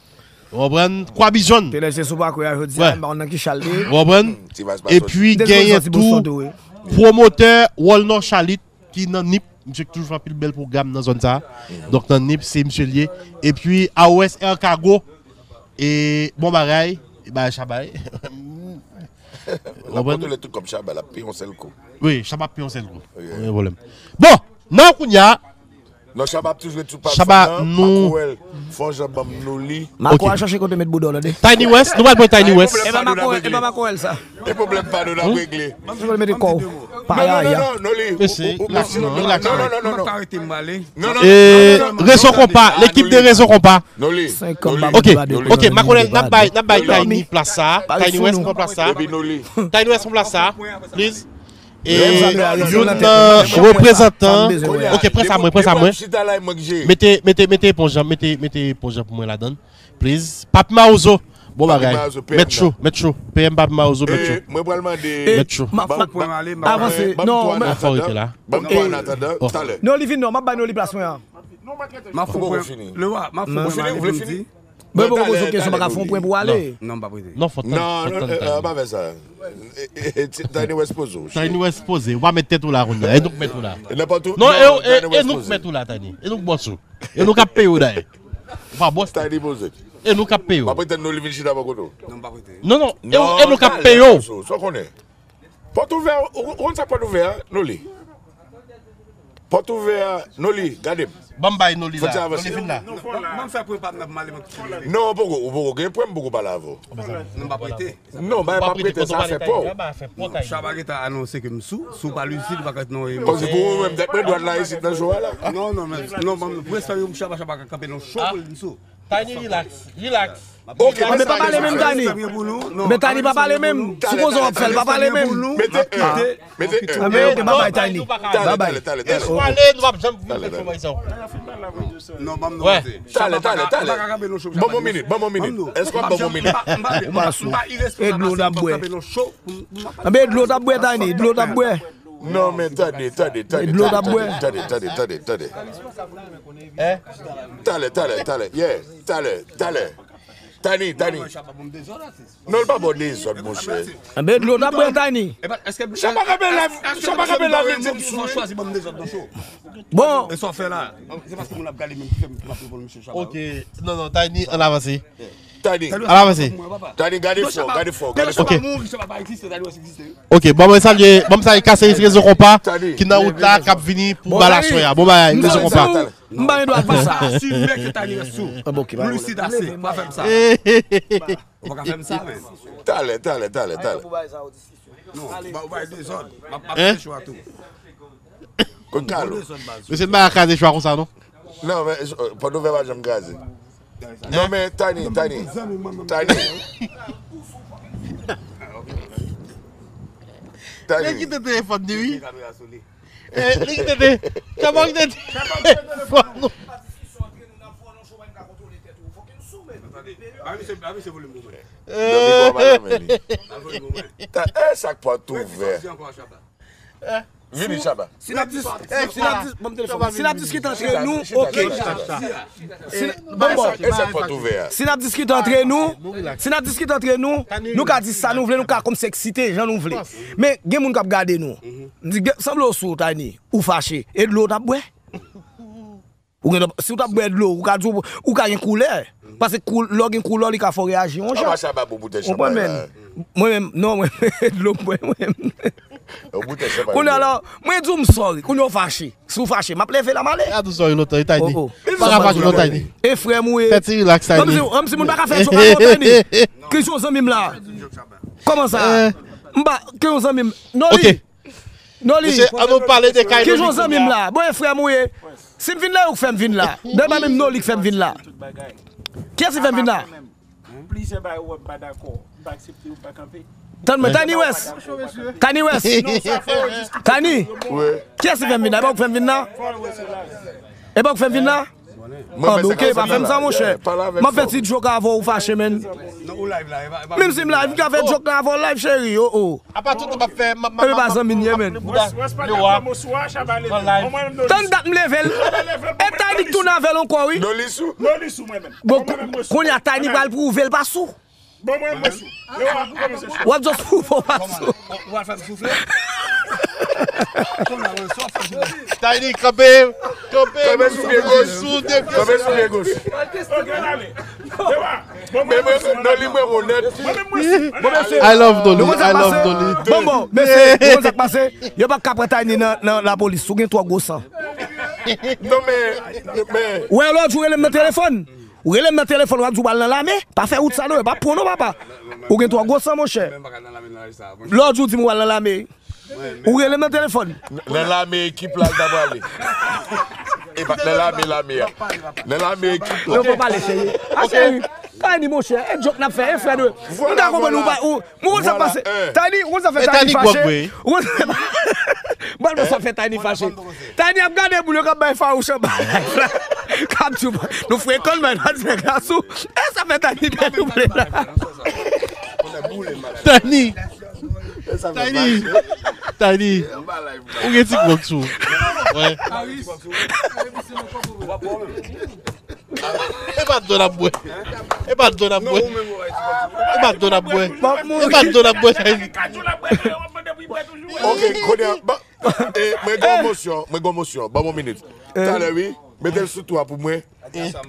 Ou konprann? Kwa Bijon. Telè se sou pakou a jodi a, m pa konn nan ki chal li ye. Ou konprann? Epi genyen tou Pwomotè Wolnor Charlite ki nan Nip, misye ki toujou fè anpil bèl pwogram nan zòn sa. Donk nan Nip, se misye l ye. Epi A O S Air Cargo, e bon bagay, e bagay Shabba ye. L ap kontwole tout kòb Shabba, l ap peye yon sèl kou. Wi, Shabba ap peye yon sèl kou. Anyen pwoblèm. Bon, nan kounye a, Non, Shabba ap toujou ret sou pad Shabba, sa, nou- Makoèl, fè yon jan ban m nou li. Mako a chache kote met bouda w tande. Tiny West, nou pral pran Tiny West. E pa Makoèl, e pa Makoèl sa. E pwoblèm pa nou n ap regle. Ou mete kò w. Paya ya. Non, non, non, non, li. Mesye, relax, non, relax, Non, non. non, non, non, non. Arrête m ale. Non, non, E non, non, non, Rezo non, Konpa, non, lekip de non, Rezo Konpa. Non, li. Senk kòb Non, li. ba Ok, bouda de ok, Makonnen, n ap bay, n ap bay Tiny plas sa. Tiny West pran plas sa. Epi nou li. Tiny West pran plas sa, please. E Lè m sa youn nan reprezantan. Ok, pran sa mwen, pran sa mwen. Chita la, mwen ki jere. Mete, mete, mete epon jan, mete, mete epon jan pou mwen ladan. Please. Papi Mawozo. Bon bagay. Mawozo, P M Met chou, nan. Met chou. P M Papi Mawozo, Met chou. E, mwen pral mande. Met chou. Ma- Ban ma- m pran ale, ban m Avanse. Ban m Non, twa men- an Fò rete atadan. La. Ban m twa an atadan. Talè. Non, li vin non, m ap bay nou li plaswen an. Ma fon Ou poko pran. Fini. Le wa, ma fon Ou pran fini, ale ou vle pou m fini? di. Mwen Non, poko talè, poze kesyon, talè, pa ka fon nou pwen li. pou ale. Non, m pa prete. Non, fò tann, Non, fò non, tann, eh, Tiny. Pa fè sa. Eh, eh, Tiny West poze w. Tiny West poze. Ou pa met tèt ou la kounye a. E nou k met ou la. Nenpòt ou. Non, e, Tiny e, e West nou k poze. Met ou la, Tiny. E nou k bòs ou. E nou k ap peye w dayè. Ou pa bòs. Tiny poze. E nou k ap peye w. Pa pretann nou li vin chita bò kote w. Non, m pa prete. Non, non. E, Non, e nou k ap talè, peye w. Sa w konnen. Pòt ouvè, ou ou konn sa pòt ouvè a, nou li. Pòt ouvè a, nou li, gade m. Ban m bay nou li Fò ti la. Nou avanse. Li vin la. Ban m fè pwen pa m nan m ale mwen ki fini. Non, ou poko, ou poko gen pwen, m poko pale avè w. Non, m pa prete. Non, bay pa prete, sa fè pa w. Fè pa w, Tiny. Chaba gentan anonse ke m sou, si w pa lisid, ou pa ka non. Paske pou ou menm, tèt mwen dwat la isit nan jou a la. Non, non, men, non, ban m prensipal yo, Chaba, Chaba ka kanpe nan cho pou l di m sou. Tiny, relax, relax. Ok, Men pa pale menm, Tiny. Men Tiny pa pale menm. Sou konsa w ap fè l, pa pale menm. Mete, eh, mete, eh. Ah, men ok, babay, Tiny. Talè, Babay. talè, talè, talè. Sou ale, nou ap janm vin fè fòmasyon. Non, ban m Ouais. non. Talè, talè, talè. Ban m yon minit, ban m yon minit. Èske w ap ban m yon minit? Ou pa sou. E dlo w t ap bwè. Kanpe nan cho. Anben dlo w t ap bwè, Tiny. Dlo w t ap bwè. Non, men tande, tande, tande. Dlo w t ap bwè. Tande, tande, tande, tande. Talè, talè, talè. Yeah, talè, talè. Tiny, Tiny. Non, l pa bon dezòd, monchè. Anben dlo w t ap bwè, Tiny. Chaba kanpe la, Chaba kanpe la, vin di m sou. Chwazi ban m dezòd nan cho. Bon, E sa w fè la? Se paske moun ap gade menm ki fè m ap reponn misye Chaba. Ok, non, non, Tiny, ann avanse. Tiny. Ann avanse. Tiny, gade fò, gade fò, gade fò. Ok. Moun ki Chaba pa egziste, Tiny West egziste. Ok, bon, mwen salye, bon, m salye Kase Rezo Konpa ki nan wout la, k ap vini pou Bon, balasyon ya. Bon bagay, Rezo Konpa. M pa gen dwa fè sa. Asime ke Tiny West sou. Ah, bon, ok, Ou pa lisid ase. Ou pa fè m sa. Ou pa ka fè m sa, men. Talè, talè, talè, talè. Non, ou ba, ou ba dezòd. M ap, m ap fè cho a tou. Kote Kalo? Mesye, m pa ka kraze cho a konsa, non. Non, men, eh, pòt ouvè pa janm kraze. Non, men, Tiny, Tiny. Tiny. Li kite telefòn li, wi. Eh, li kite te. Kòman li kite telefòn nou? Ba misye, ba misye volim pou mwen. Nan mikwo pa nan men li. Ba volim pou mwen. Ta, eh, sa k pòt ouvè. Di ankò, Chaba. Vini, Chaba. Si n ap dis-, si n ap dis-, ban m telefòn. Si n ap diskite antre nou, ok. Bon, bon. E sa k pòt ouvè a. Si n ap diskite antre nou, si n ap diskite antre nou, nou ka di sa nou vle, nou ka kòmsi eksite jan nou vle. Men gen moun k ap gade nou. M di, "Gen- sanble w sou, Tiny, ou fache. E dlo w t ap bwè?" Ou gen, si w t ap bwè dlo, ou ka di, ou ka gen koulè. Paske kou-, lè w gen koulè, li ka fè w reyaji yon jan. Anba Chaba pou boutèy Ou konprann, chanpay men? la. Mwen menm, non, mwen, dlo m bwè, mwen menm. Yon boutèy chanpay. Kounye a la, mwen di w m sòri. Kounye w fache. Si w fache, m ap leve la m ale. A tou sòri lontan, wi, Tiny. Oh, oh. Pa ka fache lontan, Tiny. E frè m ou ye. Fè ti relax, Ban m Tiny. di w, ban m di moun pa ka fè cho avè w, Tiny. Ki jan w zanmi m la? Kòman sa? Eh. M pa, ki jan w zanmi m? Non, li. Ok. Non, li. Mesye, an nou pale de kay Ki Noli jan w zanmi m kounye a. La? Bon, e frè m ou ye. Si m vin la, ou k fè m vin la. Dèyè pa menm Noli k fè m vin la. Kiyès ki fè m vin la? Plizyè bagay ou wè m pa dakò, m pa aksepte, ou pa kanpe. Tann mwen, Tiny West. Tiny West. Tiny. Wi. Kiyès ki fè m vin la? E pa ou k fè m vin la? E pa ou k fè m vin la? Mwen Ah, fè ok, pa fè m sa, monchè. Pale avèk M ap fè fò. Ti Djo ka avè w, ou fache, menn. Non, ou live la, e pa, e pa Menm si m live, m ka fè djòk la avè w live, cheri. Oh, oh. Apa tout m ap fè, m ap, m ap, Epi pa zanmi n ye, menn. Wès pa gen fòm oswa, Chaba leve. Mwen menm Noli. Tann dat m leve l. E Tiny k tounen avè l ankò, wi. Noli sou. Noli sou mwen menm. Bon, kounye a Tiny pral pwouve l pa sou. Bon, mwen, mwen sou. Yo, a, kòman se sou? W ap just pwouve w pa sou. Ou al fè m soufle? Tiny, kanpe! Kanpe! Kanpe sou pye goch! Kanpe sou pye goch! Men mwen, Nolly, mwen onèt. Bon, mesye, I love Nolly. Nou konn sa I love pase. Nolly. Bon, bon, mesye, nou konn sa k pase. Yo pa ka pran Tiny nan, nan lapolis. Ou gen twò gwo san. Non, men, men. Ou wè, lòt jou, rele m nan telefòn. Ou rele m nan telefòn, w ap di w pral nan lame. Pa fè wout sa, non, yo pa pran, non, papa. Ou gen twò gwo san, monchè. Lòt jou, di m w pral nan lame. Ou rele m nan telefòn. Nan lame ekip la, l ta prale. E pa nan lame, lame a. Nan lame ekip la. Non, fò pale, cheri. A, cheri. Tiny, monchè, e djòk n ap fè, e frè nou. Vwala, vwala. Ou ta konprann, ou pa, ou, ou konn sa pase. Tiny, ou konn sa fè Tiny fache. Ou konn sa, m pral wè sa fè Tiny fache. Tiny ap gade moun yo k ap bay fawouch anba live la. K ap di, nou frekan, men, nan nèg la sou. E sa fè Tiny te double la. Tiny. Tiny. Tiny. Ou gen ti gwòg sou. Wè. E pa dlo n ap bwè. E pa dlo n ap bwè. E pa dlo n ap bwè. E pa dlo n ap bwè, Tiny. Ok, kounye a, ba, e, mwen gen yon mosyon, mwen gen yon mosyon. Ban mwen yon minit. Talè, wi. Mete l sou twa pou mwen.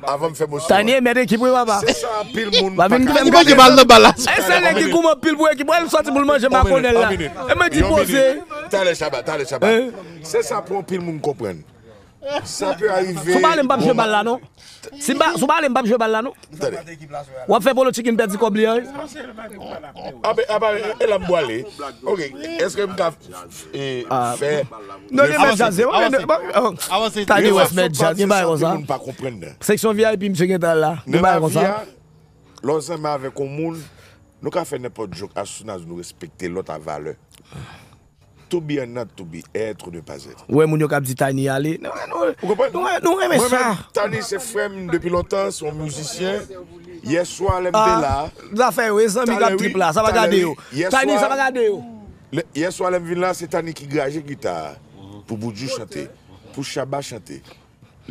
Avan m fè mosyon. Tiny e mèt ekip, wi, papa. Se sa anpil moun pa ka. Tiny manke bal nan bal la. E sèl nèg ki goumen anpil pou ekip, wè l sòti pou l manje makonnèl la. E mwen di poze. Talè, Shabba, talè, Shabba. Se sa pou anpil moun konprann. Sa pe arive. Si w pa ale, m p ap jwe bal la, non. Si m pa, si w pa ale, m p ap jwe bal la, non. Tande. W ap fè polo chicken pèdi kòb li an, wi. Ape, ape, e la m pwale. Ok, èske m ka, e, fè. Non, li mèt djaz, wi, men, bon, oh. Avanse. Tiny West mèt djaz, gen bagay konsa. Moun pa konprann nan. Seksyon V I P, misye gentan la. Gen bagay konsa. Nan lavi a, lè w zanmi avèk yon moun, nou ka fè nenpòt jòk as soon as nou respekte lòt a valè. To be or not to be, être ou ne pas être. Ou wè moun yo k ap di Tiny ale. Nou, nou, nou, nou renmen sa. Mwen menm, Tiny se frè m depi lontan, se yon mizisyen. Yè swa lè m te la. Zafè yo, e zanmi k ap trip la, sa pa gade yo. Tiny, sa pa gade yo. Yè swa lè m vin la, se Tiny ki graje gita a pou Boudjou chante, pou Shabba chante.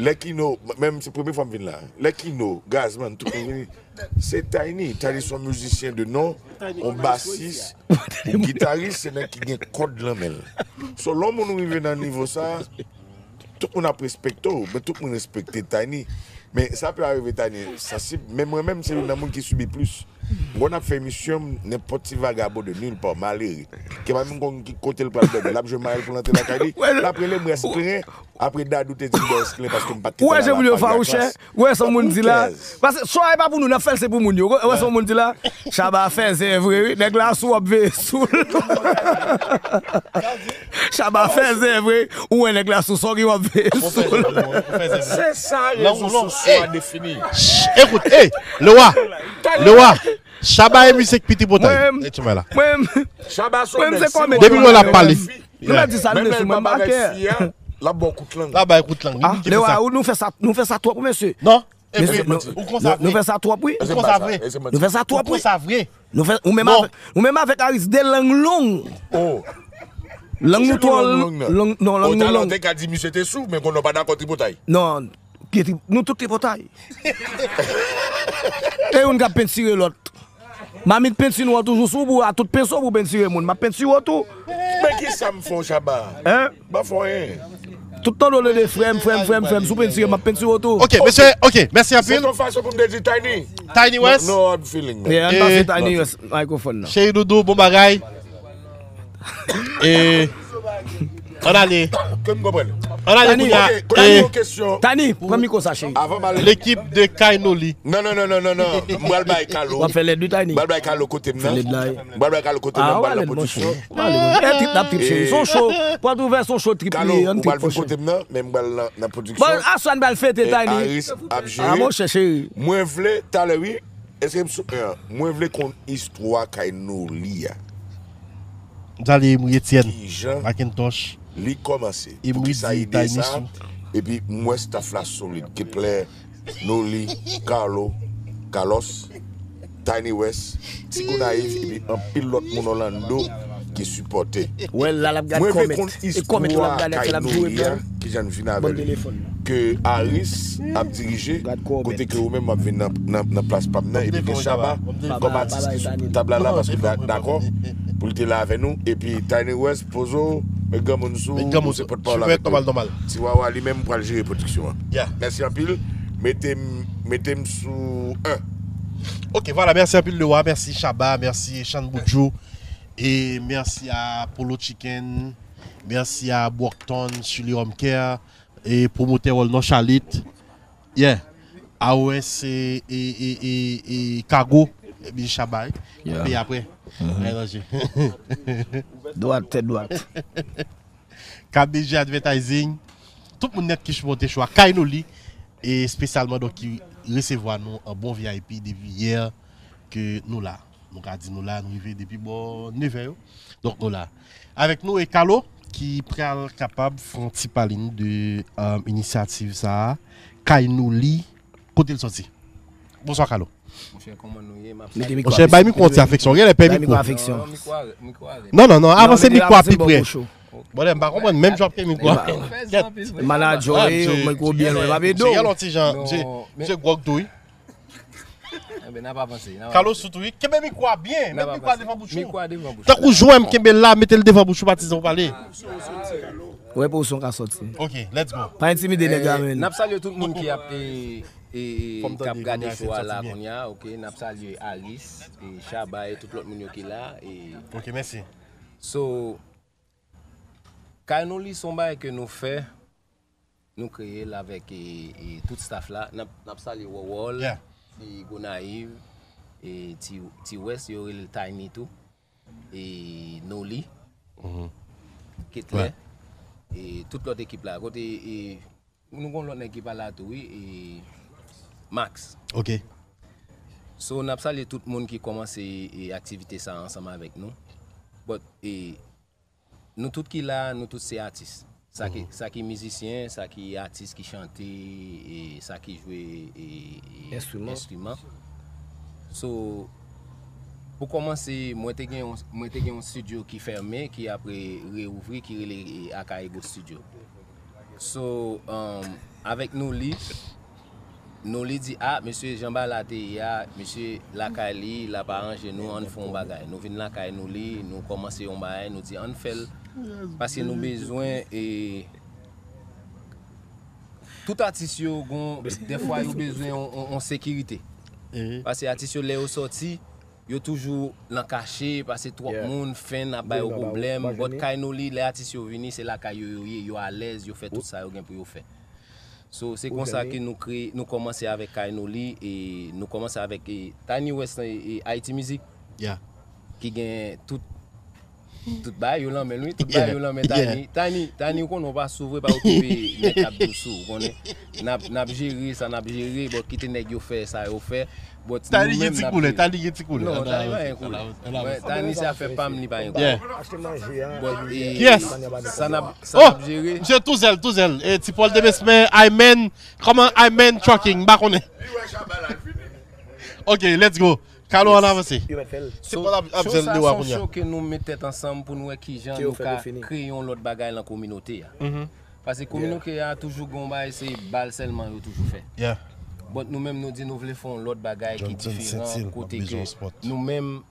Lè Kino, menm se premye fwa m vin la. Lè Kino, Gazman, tout moun vini. Se Tiny. Tiny se yon mizisyen de non, yon basis, yon gitaris, se nèg ki gen kòd nan men l. So, lè yon moun rive nan nivo sa, tout moun ap respekte w, men tout moun respekte Tiny. Men sa pe arive Tiny sansib, men mwen menm se youn nan moun ki sibi plis. M konn ap fè emisyon m, nenpòt ti vagabon de nil pa, malere, ki pa menm konn ki kote l pral dòmi, l ap jwe mayèl pou l antre lakay li, l ap rele m rès plen. Apre Dadou te di m bò esklen paske m pa t te bay la vag laklas. Ou wè sa moun di la? Paske show a e pa pou nou, n ap fè l se pou moun yo. Ou wè sa moun di la? Shabba fèzè vre wi, nèg la sou w ap veye sou l. Shabba fèzè vre, ou wè nèg la sou, sa w gen w ap veye sou l. Se sa rezo sosyo a defini. Ekout, ey, Lewa, Lewa, Shabba e mizik pi tripotay. Mwen menm, mwen menm, se kòmedi. Depi lè l ap pale. Nou mèt di sa, nou de sou menm bakè. L ap ba w kout lang. L ap ba w kout lang, wi. Ah, Lewa, nou fè sa, nou fè sa twòp, wi, mesye. Non. Mesye, nou, nou fè sa twòp, wi. Ou konn sa vre. Nou fè sa twòp, wi. Ou konn sa vre. Nou fè, ou menm avèk, ou menm avèk Aris, de lang long. Oh. Lang nou twò long, non, lang nou long. Talè w te ka di misye te sou, men konnen w pa dakò tripotay. Non, nou tout tripotay. E youn k ap pentire lòt. Mamit penti nwa toujou sou ou, a tout penso pou pentire moun. M ap pentire w tou. Men ki sa m fè w, Shabba? Hein? M pa fè w anyen. Tout tan w de frè m, frè m, frè m, frè m, si w pentire m, m ap pentire w tou. Ok, mesye, ok, mèsi anpil. Se yon fason pou m te di Tiny. Tiny West. No, no hard feeling, man. Yeah, ann pase Tiny West microphone nan. Cheri Doudou, bon bagay. E ann ale. Ke m konprann. Ann ale kounye a. Tiny, pran mikwo sa, cheri. Lekip de Kay Nolly. Non, non, non, non, non, non. M pral bay Kalo. W ap fè lèd wi, Tiny. M pral bay Kalo kote m nan. Fè lèd la wi. M pral bay Kalo kote m nan, m pral nan pwodiksyon. Trip n ap trip, cheri. Se yon show. Pou w twouve se yon show trip li ye, yon trip, monchè. Kalo, ou pral vin kote m nan, men m pral nan, nan pwodiksyon. Bon, aswè n pral fete, Tiny. Aris ap jere. Ah, monchè, cheri. Mwen vle, talè wi, èske m sou, mwen vle konn istwa Kay Nolly a. Dale Emery Etienne, Macintosh, li kòmanse? Poukisa ide sa? Epi m wè staff la solid, Kepler, Nolly, Carlo, Carlos, Tiny West, Ti Gonayiv, epi anpil lòt moun Orlando ki sipòte. Mwen vle konn istwa Kay Nolly a, kijan l vin avè l. Ke Aris ap dirije, kote ke ou menm w ap vin nan, nan, nan plas pa m nan, epi gen Shabba kòm atis ki sou tab la la, paske l dakò pou l te la avè nou, epi Tiny West, poze w, Met granmoun sou ou, se pòtpawòl avèk nou. Ti Wawa li menm pral jere pwodiksyon an. Mèsi anpil. Mete m, mete m sou en. Ok, vwala, mèsi anpil Lewa, mèsi Shabba, mèsi Chan Boudjou, e mèsi a Polo Chicken, mèsi a Brockton, Chili Home Care, e pwomotè Wòl Non Chalit. Yeah. A O S e, e, e, e, e Kago, epi Shabba, wi. Epi apre, mwen ranje. Dwat, tèt dwat. K B G Advertising, tout moun nèt ki sipòte cho a, Kay Noli, e espesyalman donk ki resevwa nou an bon V I P depi yè ke nou la. Nou ka di nou la, nou rive depi bò nevè yo. Donk nou la. Avèk nou e Kalo ki pral kapab fè yon ti pale nou de um, inisyativ sa a, Kay Noli, kote l sòti. Bonswa Kalo. Monchè, kòman nou ye? M ap salye. Monchè, bay mikwo an ti afeksyon. Genlè pè mikwo. Bay mikwo afeksyon. Non, non, non, avanse mikwo a pi prè. Bòdè, m pa konprann menm jan w ap kenbe mikwo a. Maladjò e, mikwo byen lwen, pa pede w. Misye gen yon ti jan, misye, misye gwòg tou, wi. Enben, n ap avanse. Kalo sou tou, wi. Kenbe mikwo a byen. Met mikwo a devan bouch ou. Tankou jwè m kenbe l la, mete l devan bouch ou, patizan, ou pale. Wè pou w son ka sòti. Ok, let's go. Pa entimide nèg la, menn. N ap salye tout moun ki ap, e, e, e, k ap gade show a la kounye a, ok. N ap salye Aris, e, Shabba, e tout lòt moun yo ki la, e. Ok, mèsi. So, Kay Noli se yon bagay ke nou fè, nou kreye l avèk, e, e, tout staff la. N ap, n ap salye Wòwòl, ti Gonayiv, e, ti, ti Wès, yo rele l Tiny tou. E Noli, Ketlè, e tout lòt ekip la. Kote, e, nou gon lòt nèg ki pa la tou, wi, e Max. Ok. So, n ap salye tout moun ki kòmanse, e, aktivite sa ansanm avèk nou. But, e, nou tout ki la, nou tout se atis. Sa ki, sa ki mizisyen, sa ki atis ki chante, e sa ki jwe, e, e enstriman. So, pou kòmanse, mwen te gen yon, mwen te gen yon studio ki fèmen, ki apre reouvri, ki rele, e, Akayego Studio. So, um, avèk Noli, Noli di, a, mesye, jan bagay la te ye a, mesye lakay li, l ap aranje nou, ann fè yon bagay. Nou vin lakay Noli, nou kòmanse yon bagay, nou di, ann fè l. Paske nou bezwen, e, tout atis yo gon, dèfwa yo bezwen yon, yon, yon sekirite. Paske atis yo, lè yo sòti, yo toujou nan kache, paske twòp moun, fen ap ba yo pwoblèm. But Kay Noli, lè atis yo vini, se lakay yo yo ye, yo alèz, yo fè tout sa yo gen pou yo fè. So, se konsa ke nou kreye, nou kòmanse avèk Kay Noli, e nou kòmanse avèk, e, Tiny West, e, e Haiti Music, ki gen tout, tout bagay yo nan men l, wi, tout bagay yo nan men Tiny. Tiny, Tiny, ou konnen w pa sou vre, pa okipe nèg k ap di w sou, ou konnen. N ap, n ap jere sa, n ap jere, bon, kite nèg yo fè sa yo fè. But Tiny gen ti koulè, Tiny gen ti koulè. Non, Tiny pa gen koulè. Tiny se afè pa m, li pa gen koulè. But, e, sa n ap, sa n ap jere. Misye Touzèl, Touzèl, e, Ti Pòl Demesmen, Aymen, kòman Aymen Trucking, m pa konnen. Ok, let's go. Kalo, ann avanse. Ti Pòl ap, ap jwenn Lewa kounye a. Show sa, se yon show ke nou met tèt ansanm pou n wè kijan nou ka kreye yon lòt bagay nan kominote a. Paske kominote a toujou gen yon bagay, se bal sèlman yo toujou fè. But nou menm, nou di nou vle fè yon lòt bagay ki diferan, kote ke nou menm,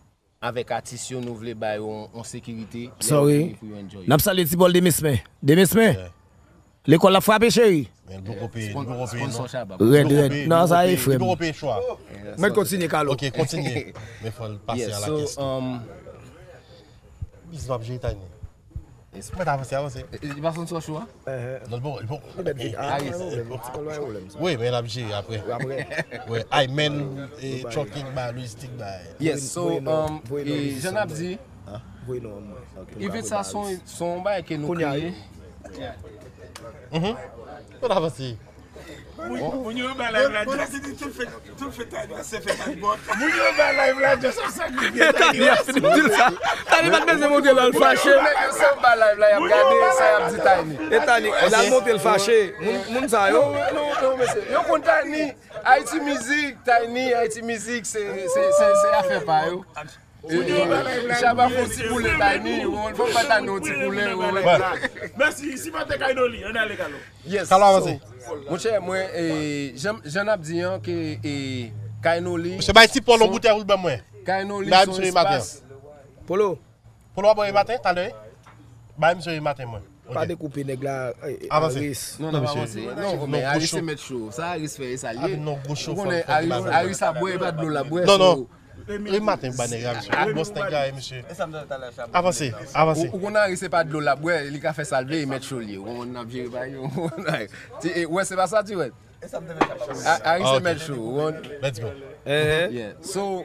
avèk atis yo, nou vle ba yo yon, yon sekirite, lè yo vini pou yo enjoy. N ap salye Ti Pòl Demesmen. Demesmen, lekòl la frape, cheri. Men l poko peye, l poko peye, non. Rèd, rèd. Non, sa e frè m. Li poko peye cho a. Mwen kontinye, Kalo. Ok, kontinye. Men fò l pase a la kesyon. Biznis w ap jere, Tiny? Mwen ta avanse, avanse. Li pa sot sou cho a? Non, l poko, li poko. Wi, men l ap jere apre. Wi, Aymen, e, trucking ba, lojistik ba. Yes, so, um, e, jan n ap di, Event sa se yon, se yon bagay ke nou kreye. Mwen ta avanse. Moun yo ba live la, just di tout fè, tout fè Tiny, se fè Tiny bon. Moun yo ba live la, just ap sakrifye Tiny. Tiny ap fin di l sa. Tiny pa t bezwen montre lè l fache. Nèg yo se ba live la, y ap gade sa y ap di Tiny. E Tiny, lè l montre l fache. Moun, moun sa yo. Non, non, non, mesye. Yo konn Tiny. Haiti Music, Tiny, Haiti Music, se, se, se, se afè pa yo. Shabba fè yon ti koule Tiny, fò m ba Tiny yon ti koule. Mèsi, sipòte Kay Noli, ann ale Kalo. Yes. Kalo avanse. Monchè, mwen, e, jan, jan n ap di an, ke, e, Kay Noli. Monchè, bay Ti Pòl yon boutèy pou l ban mwen. Kay Noli se yon espas. Polo. Polo ap bwè maten, talè. Bay misye rimaten mwen. Pa dekoupe nèg la. Avanse. Non, non, pa avanse. Non, men Aris se mèt cho. Sa Aris fè, e sa l ye. Ou konnen Aris ap bwè, e pa dlo l ap bwè. Non, non. Rimaten ba nèg la, misye. Bòs nèg la, misye. Avanse, avanse. Ou konnen Aris se pa dlo l ap bwè, li ka fè sa l vle, e mèt cho l ye. Ou konprann, n ap jere bagay yo. Ou wè, se pa sa, ti wè. Aris se mèt cho. Let's go. So,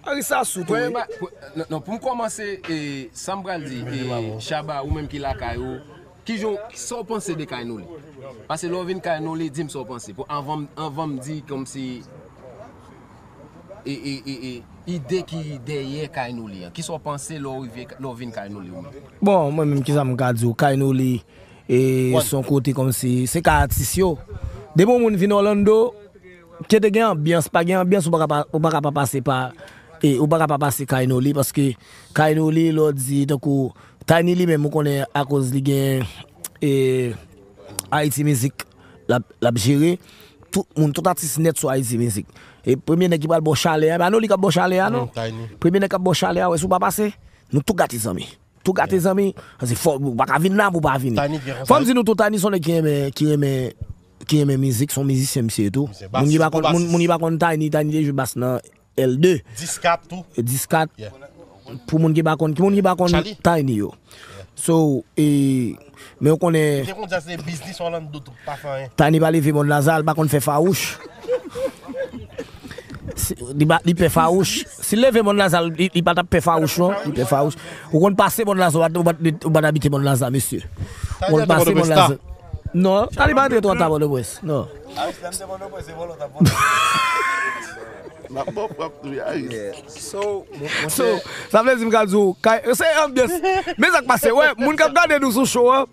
Aris sa sou tou, wi. Non, non, pou m kòmanse, e, sa m pral di, e, Shabba, ou menm ki lakay ou, kijan, sa w panse de Kaynoli? Paske lè w vin Kaynoli, di m sa w panse. Pou, anvan, anvan m di kòmsi, e, e, e, e, ide ki dèyè Kaynoli an. Kisa w panse lè w rive, lè w vin Kaynoli ou menm? Bon, mwen menm, kisa m ka di w? Kaynoli, e, se yon kote kòmsi, se ka atis yo. Depi yon moun vin Orlando, ke te gen anbyans, pa gen anbyans, ou pa ka pa, ou pa ka pa pase pa, e, ou pa ka pa pase Kaynoli, paske Kaynoli, lè w di, tankou, Tiny li menm, ou konnen akoz li gen, e, Haiti Music, l ap, l ap jere, tout moun, tout atis nèt sou Haiti Music. E premye nèg ki pral ba w chalè a, e pa nou li k ap ba w chalè a, non. Premye nèg k ap ba w chalè a, wè si w pa pase, nou tou gate zanmi. Tou gate zanmi, paske fò, ou pa ka vin la pou w pa vini. Fò m di nou tou, Tiny se yon nèg ki renmen, ki renmen, ki renmen mizik, se yon mizisyen misye ye tou. Moun ki pa konn, moun, moun ki pa konn Tiny, Tiny te jwe bas nan L de. Dis kat tou. Dis kat. Pou moun ki pa konn, ki moun ki pa konn Tiny yo. So, e, men ou konnen. Li te konn di se biznis Orlando tou, pa fè anyen. Tiny pa leve Mòn Laza, li pa konn fè fawouch. Li pa, li pè fawouch. Si l leve Mòn Laza, li, li pa t ap pè fawouch, non. Li pè fawouch. Ou konn pase Mòn Laza, ou pa, ou pa, ou pa t abite Mòn Laza, mesye. Ou konn pase Mòn Laza. Non, Tiny pa antre twò ta Pòtoprens. Non. N ap ba w frap tou, Yaris. So, sa vle di m ka di w, se anbyans. Men sa k pase, wè, moun k ap gade nou sou show an,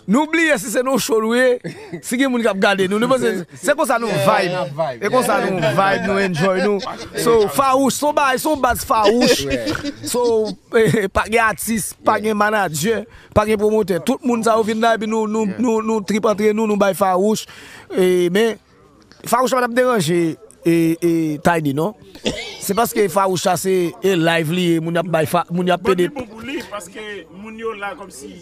nou bliye si se nan show nou ye, si gen moun k ap gade nou, nou panse se konsa nou vibe. E konsa nou vibe, nou enjoy nou. So, fawouch, se yon bagay, se yon baz fawouch. So, pa gen atis, pa gen manadjè, pa gen pwomotè. Tout moun sa yo vin la, epi nou, nou, nou, nou trip antre nou, nou bay fawouch. E, men, Fawouch pa t ap deranje, e, e, Tiny, non. Se paske Fawouch sa se, e, live li ye, moun y ap bay fa, moun y ap pede. Bon, li bon pou li, paske moun yo la kòmsi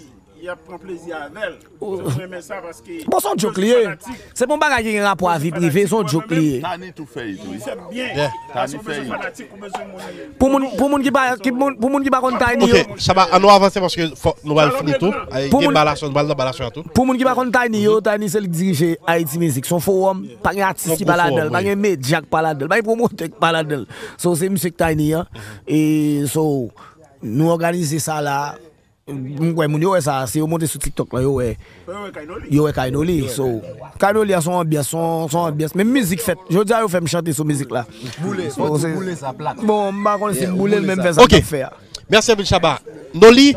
y ap pran plezi avè l. Mwen renmen sa paske. Bon, se yon joke li ye. Se pa yon bagay ki gen rapò a vi prive, se yon joke li ye. Tiny tou fè li tou, wi. Li fè byen. Paske mwen se fanatik. Pou moun, pou moun ki pa, ki, moun, pou moun ki pa konn Tiny yo. Ok, Shabba, ann nou avanse paske fò nou pral fini tou. Gen balasyon, nou pral nan balasyon an tou. Pou moun ki pa konn Tiny yo, Tiny se li k dirije Haiti Music. Se yon fowòm, pa gen atis ki pa ladan l, pa gen medya k pa ladan l, pa gen pwomotè k pa ladan l. So, se misye k Tiny an. E, so, nou òganize sa la. M kwè moun yo wè sa, si yo monte sou TikTok la, yo wè, yo wè Kaynoli. So, Kaynoli a se yon anbyans, se yon, se yon anbyans. Menm mizik fèt, jodi a yo fè m chante sou mizik la. Boule, fò di boule sa plat. Bon, m pa konn si m boule l, men m fè sa m t ap fè a. Mèsi anpil, Shabba. Noli,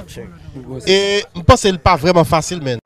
e m panse l pa vrèman fasil, men.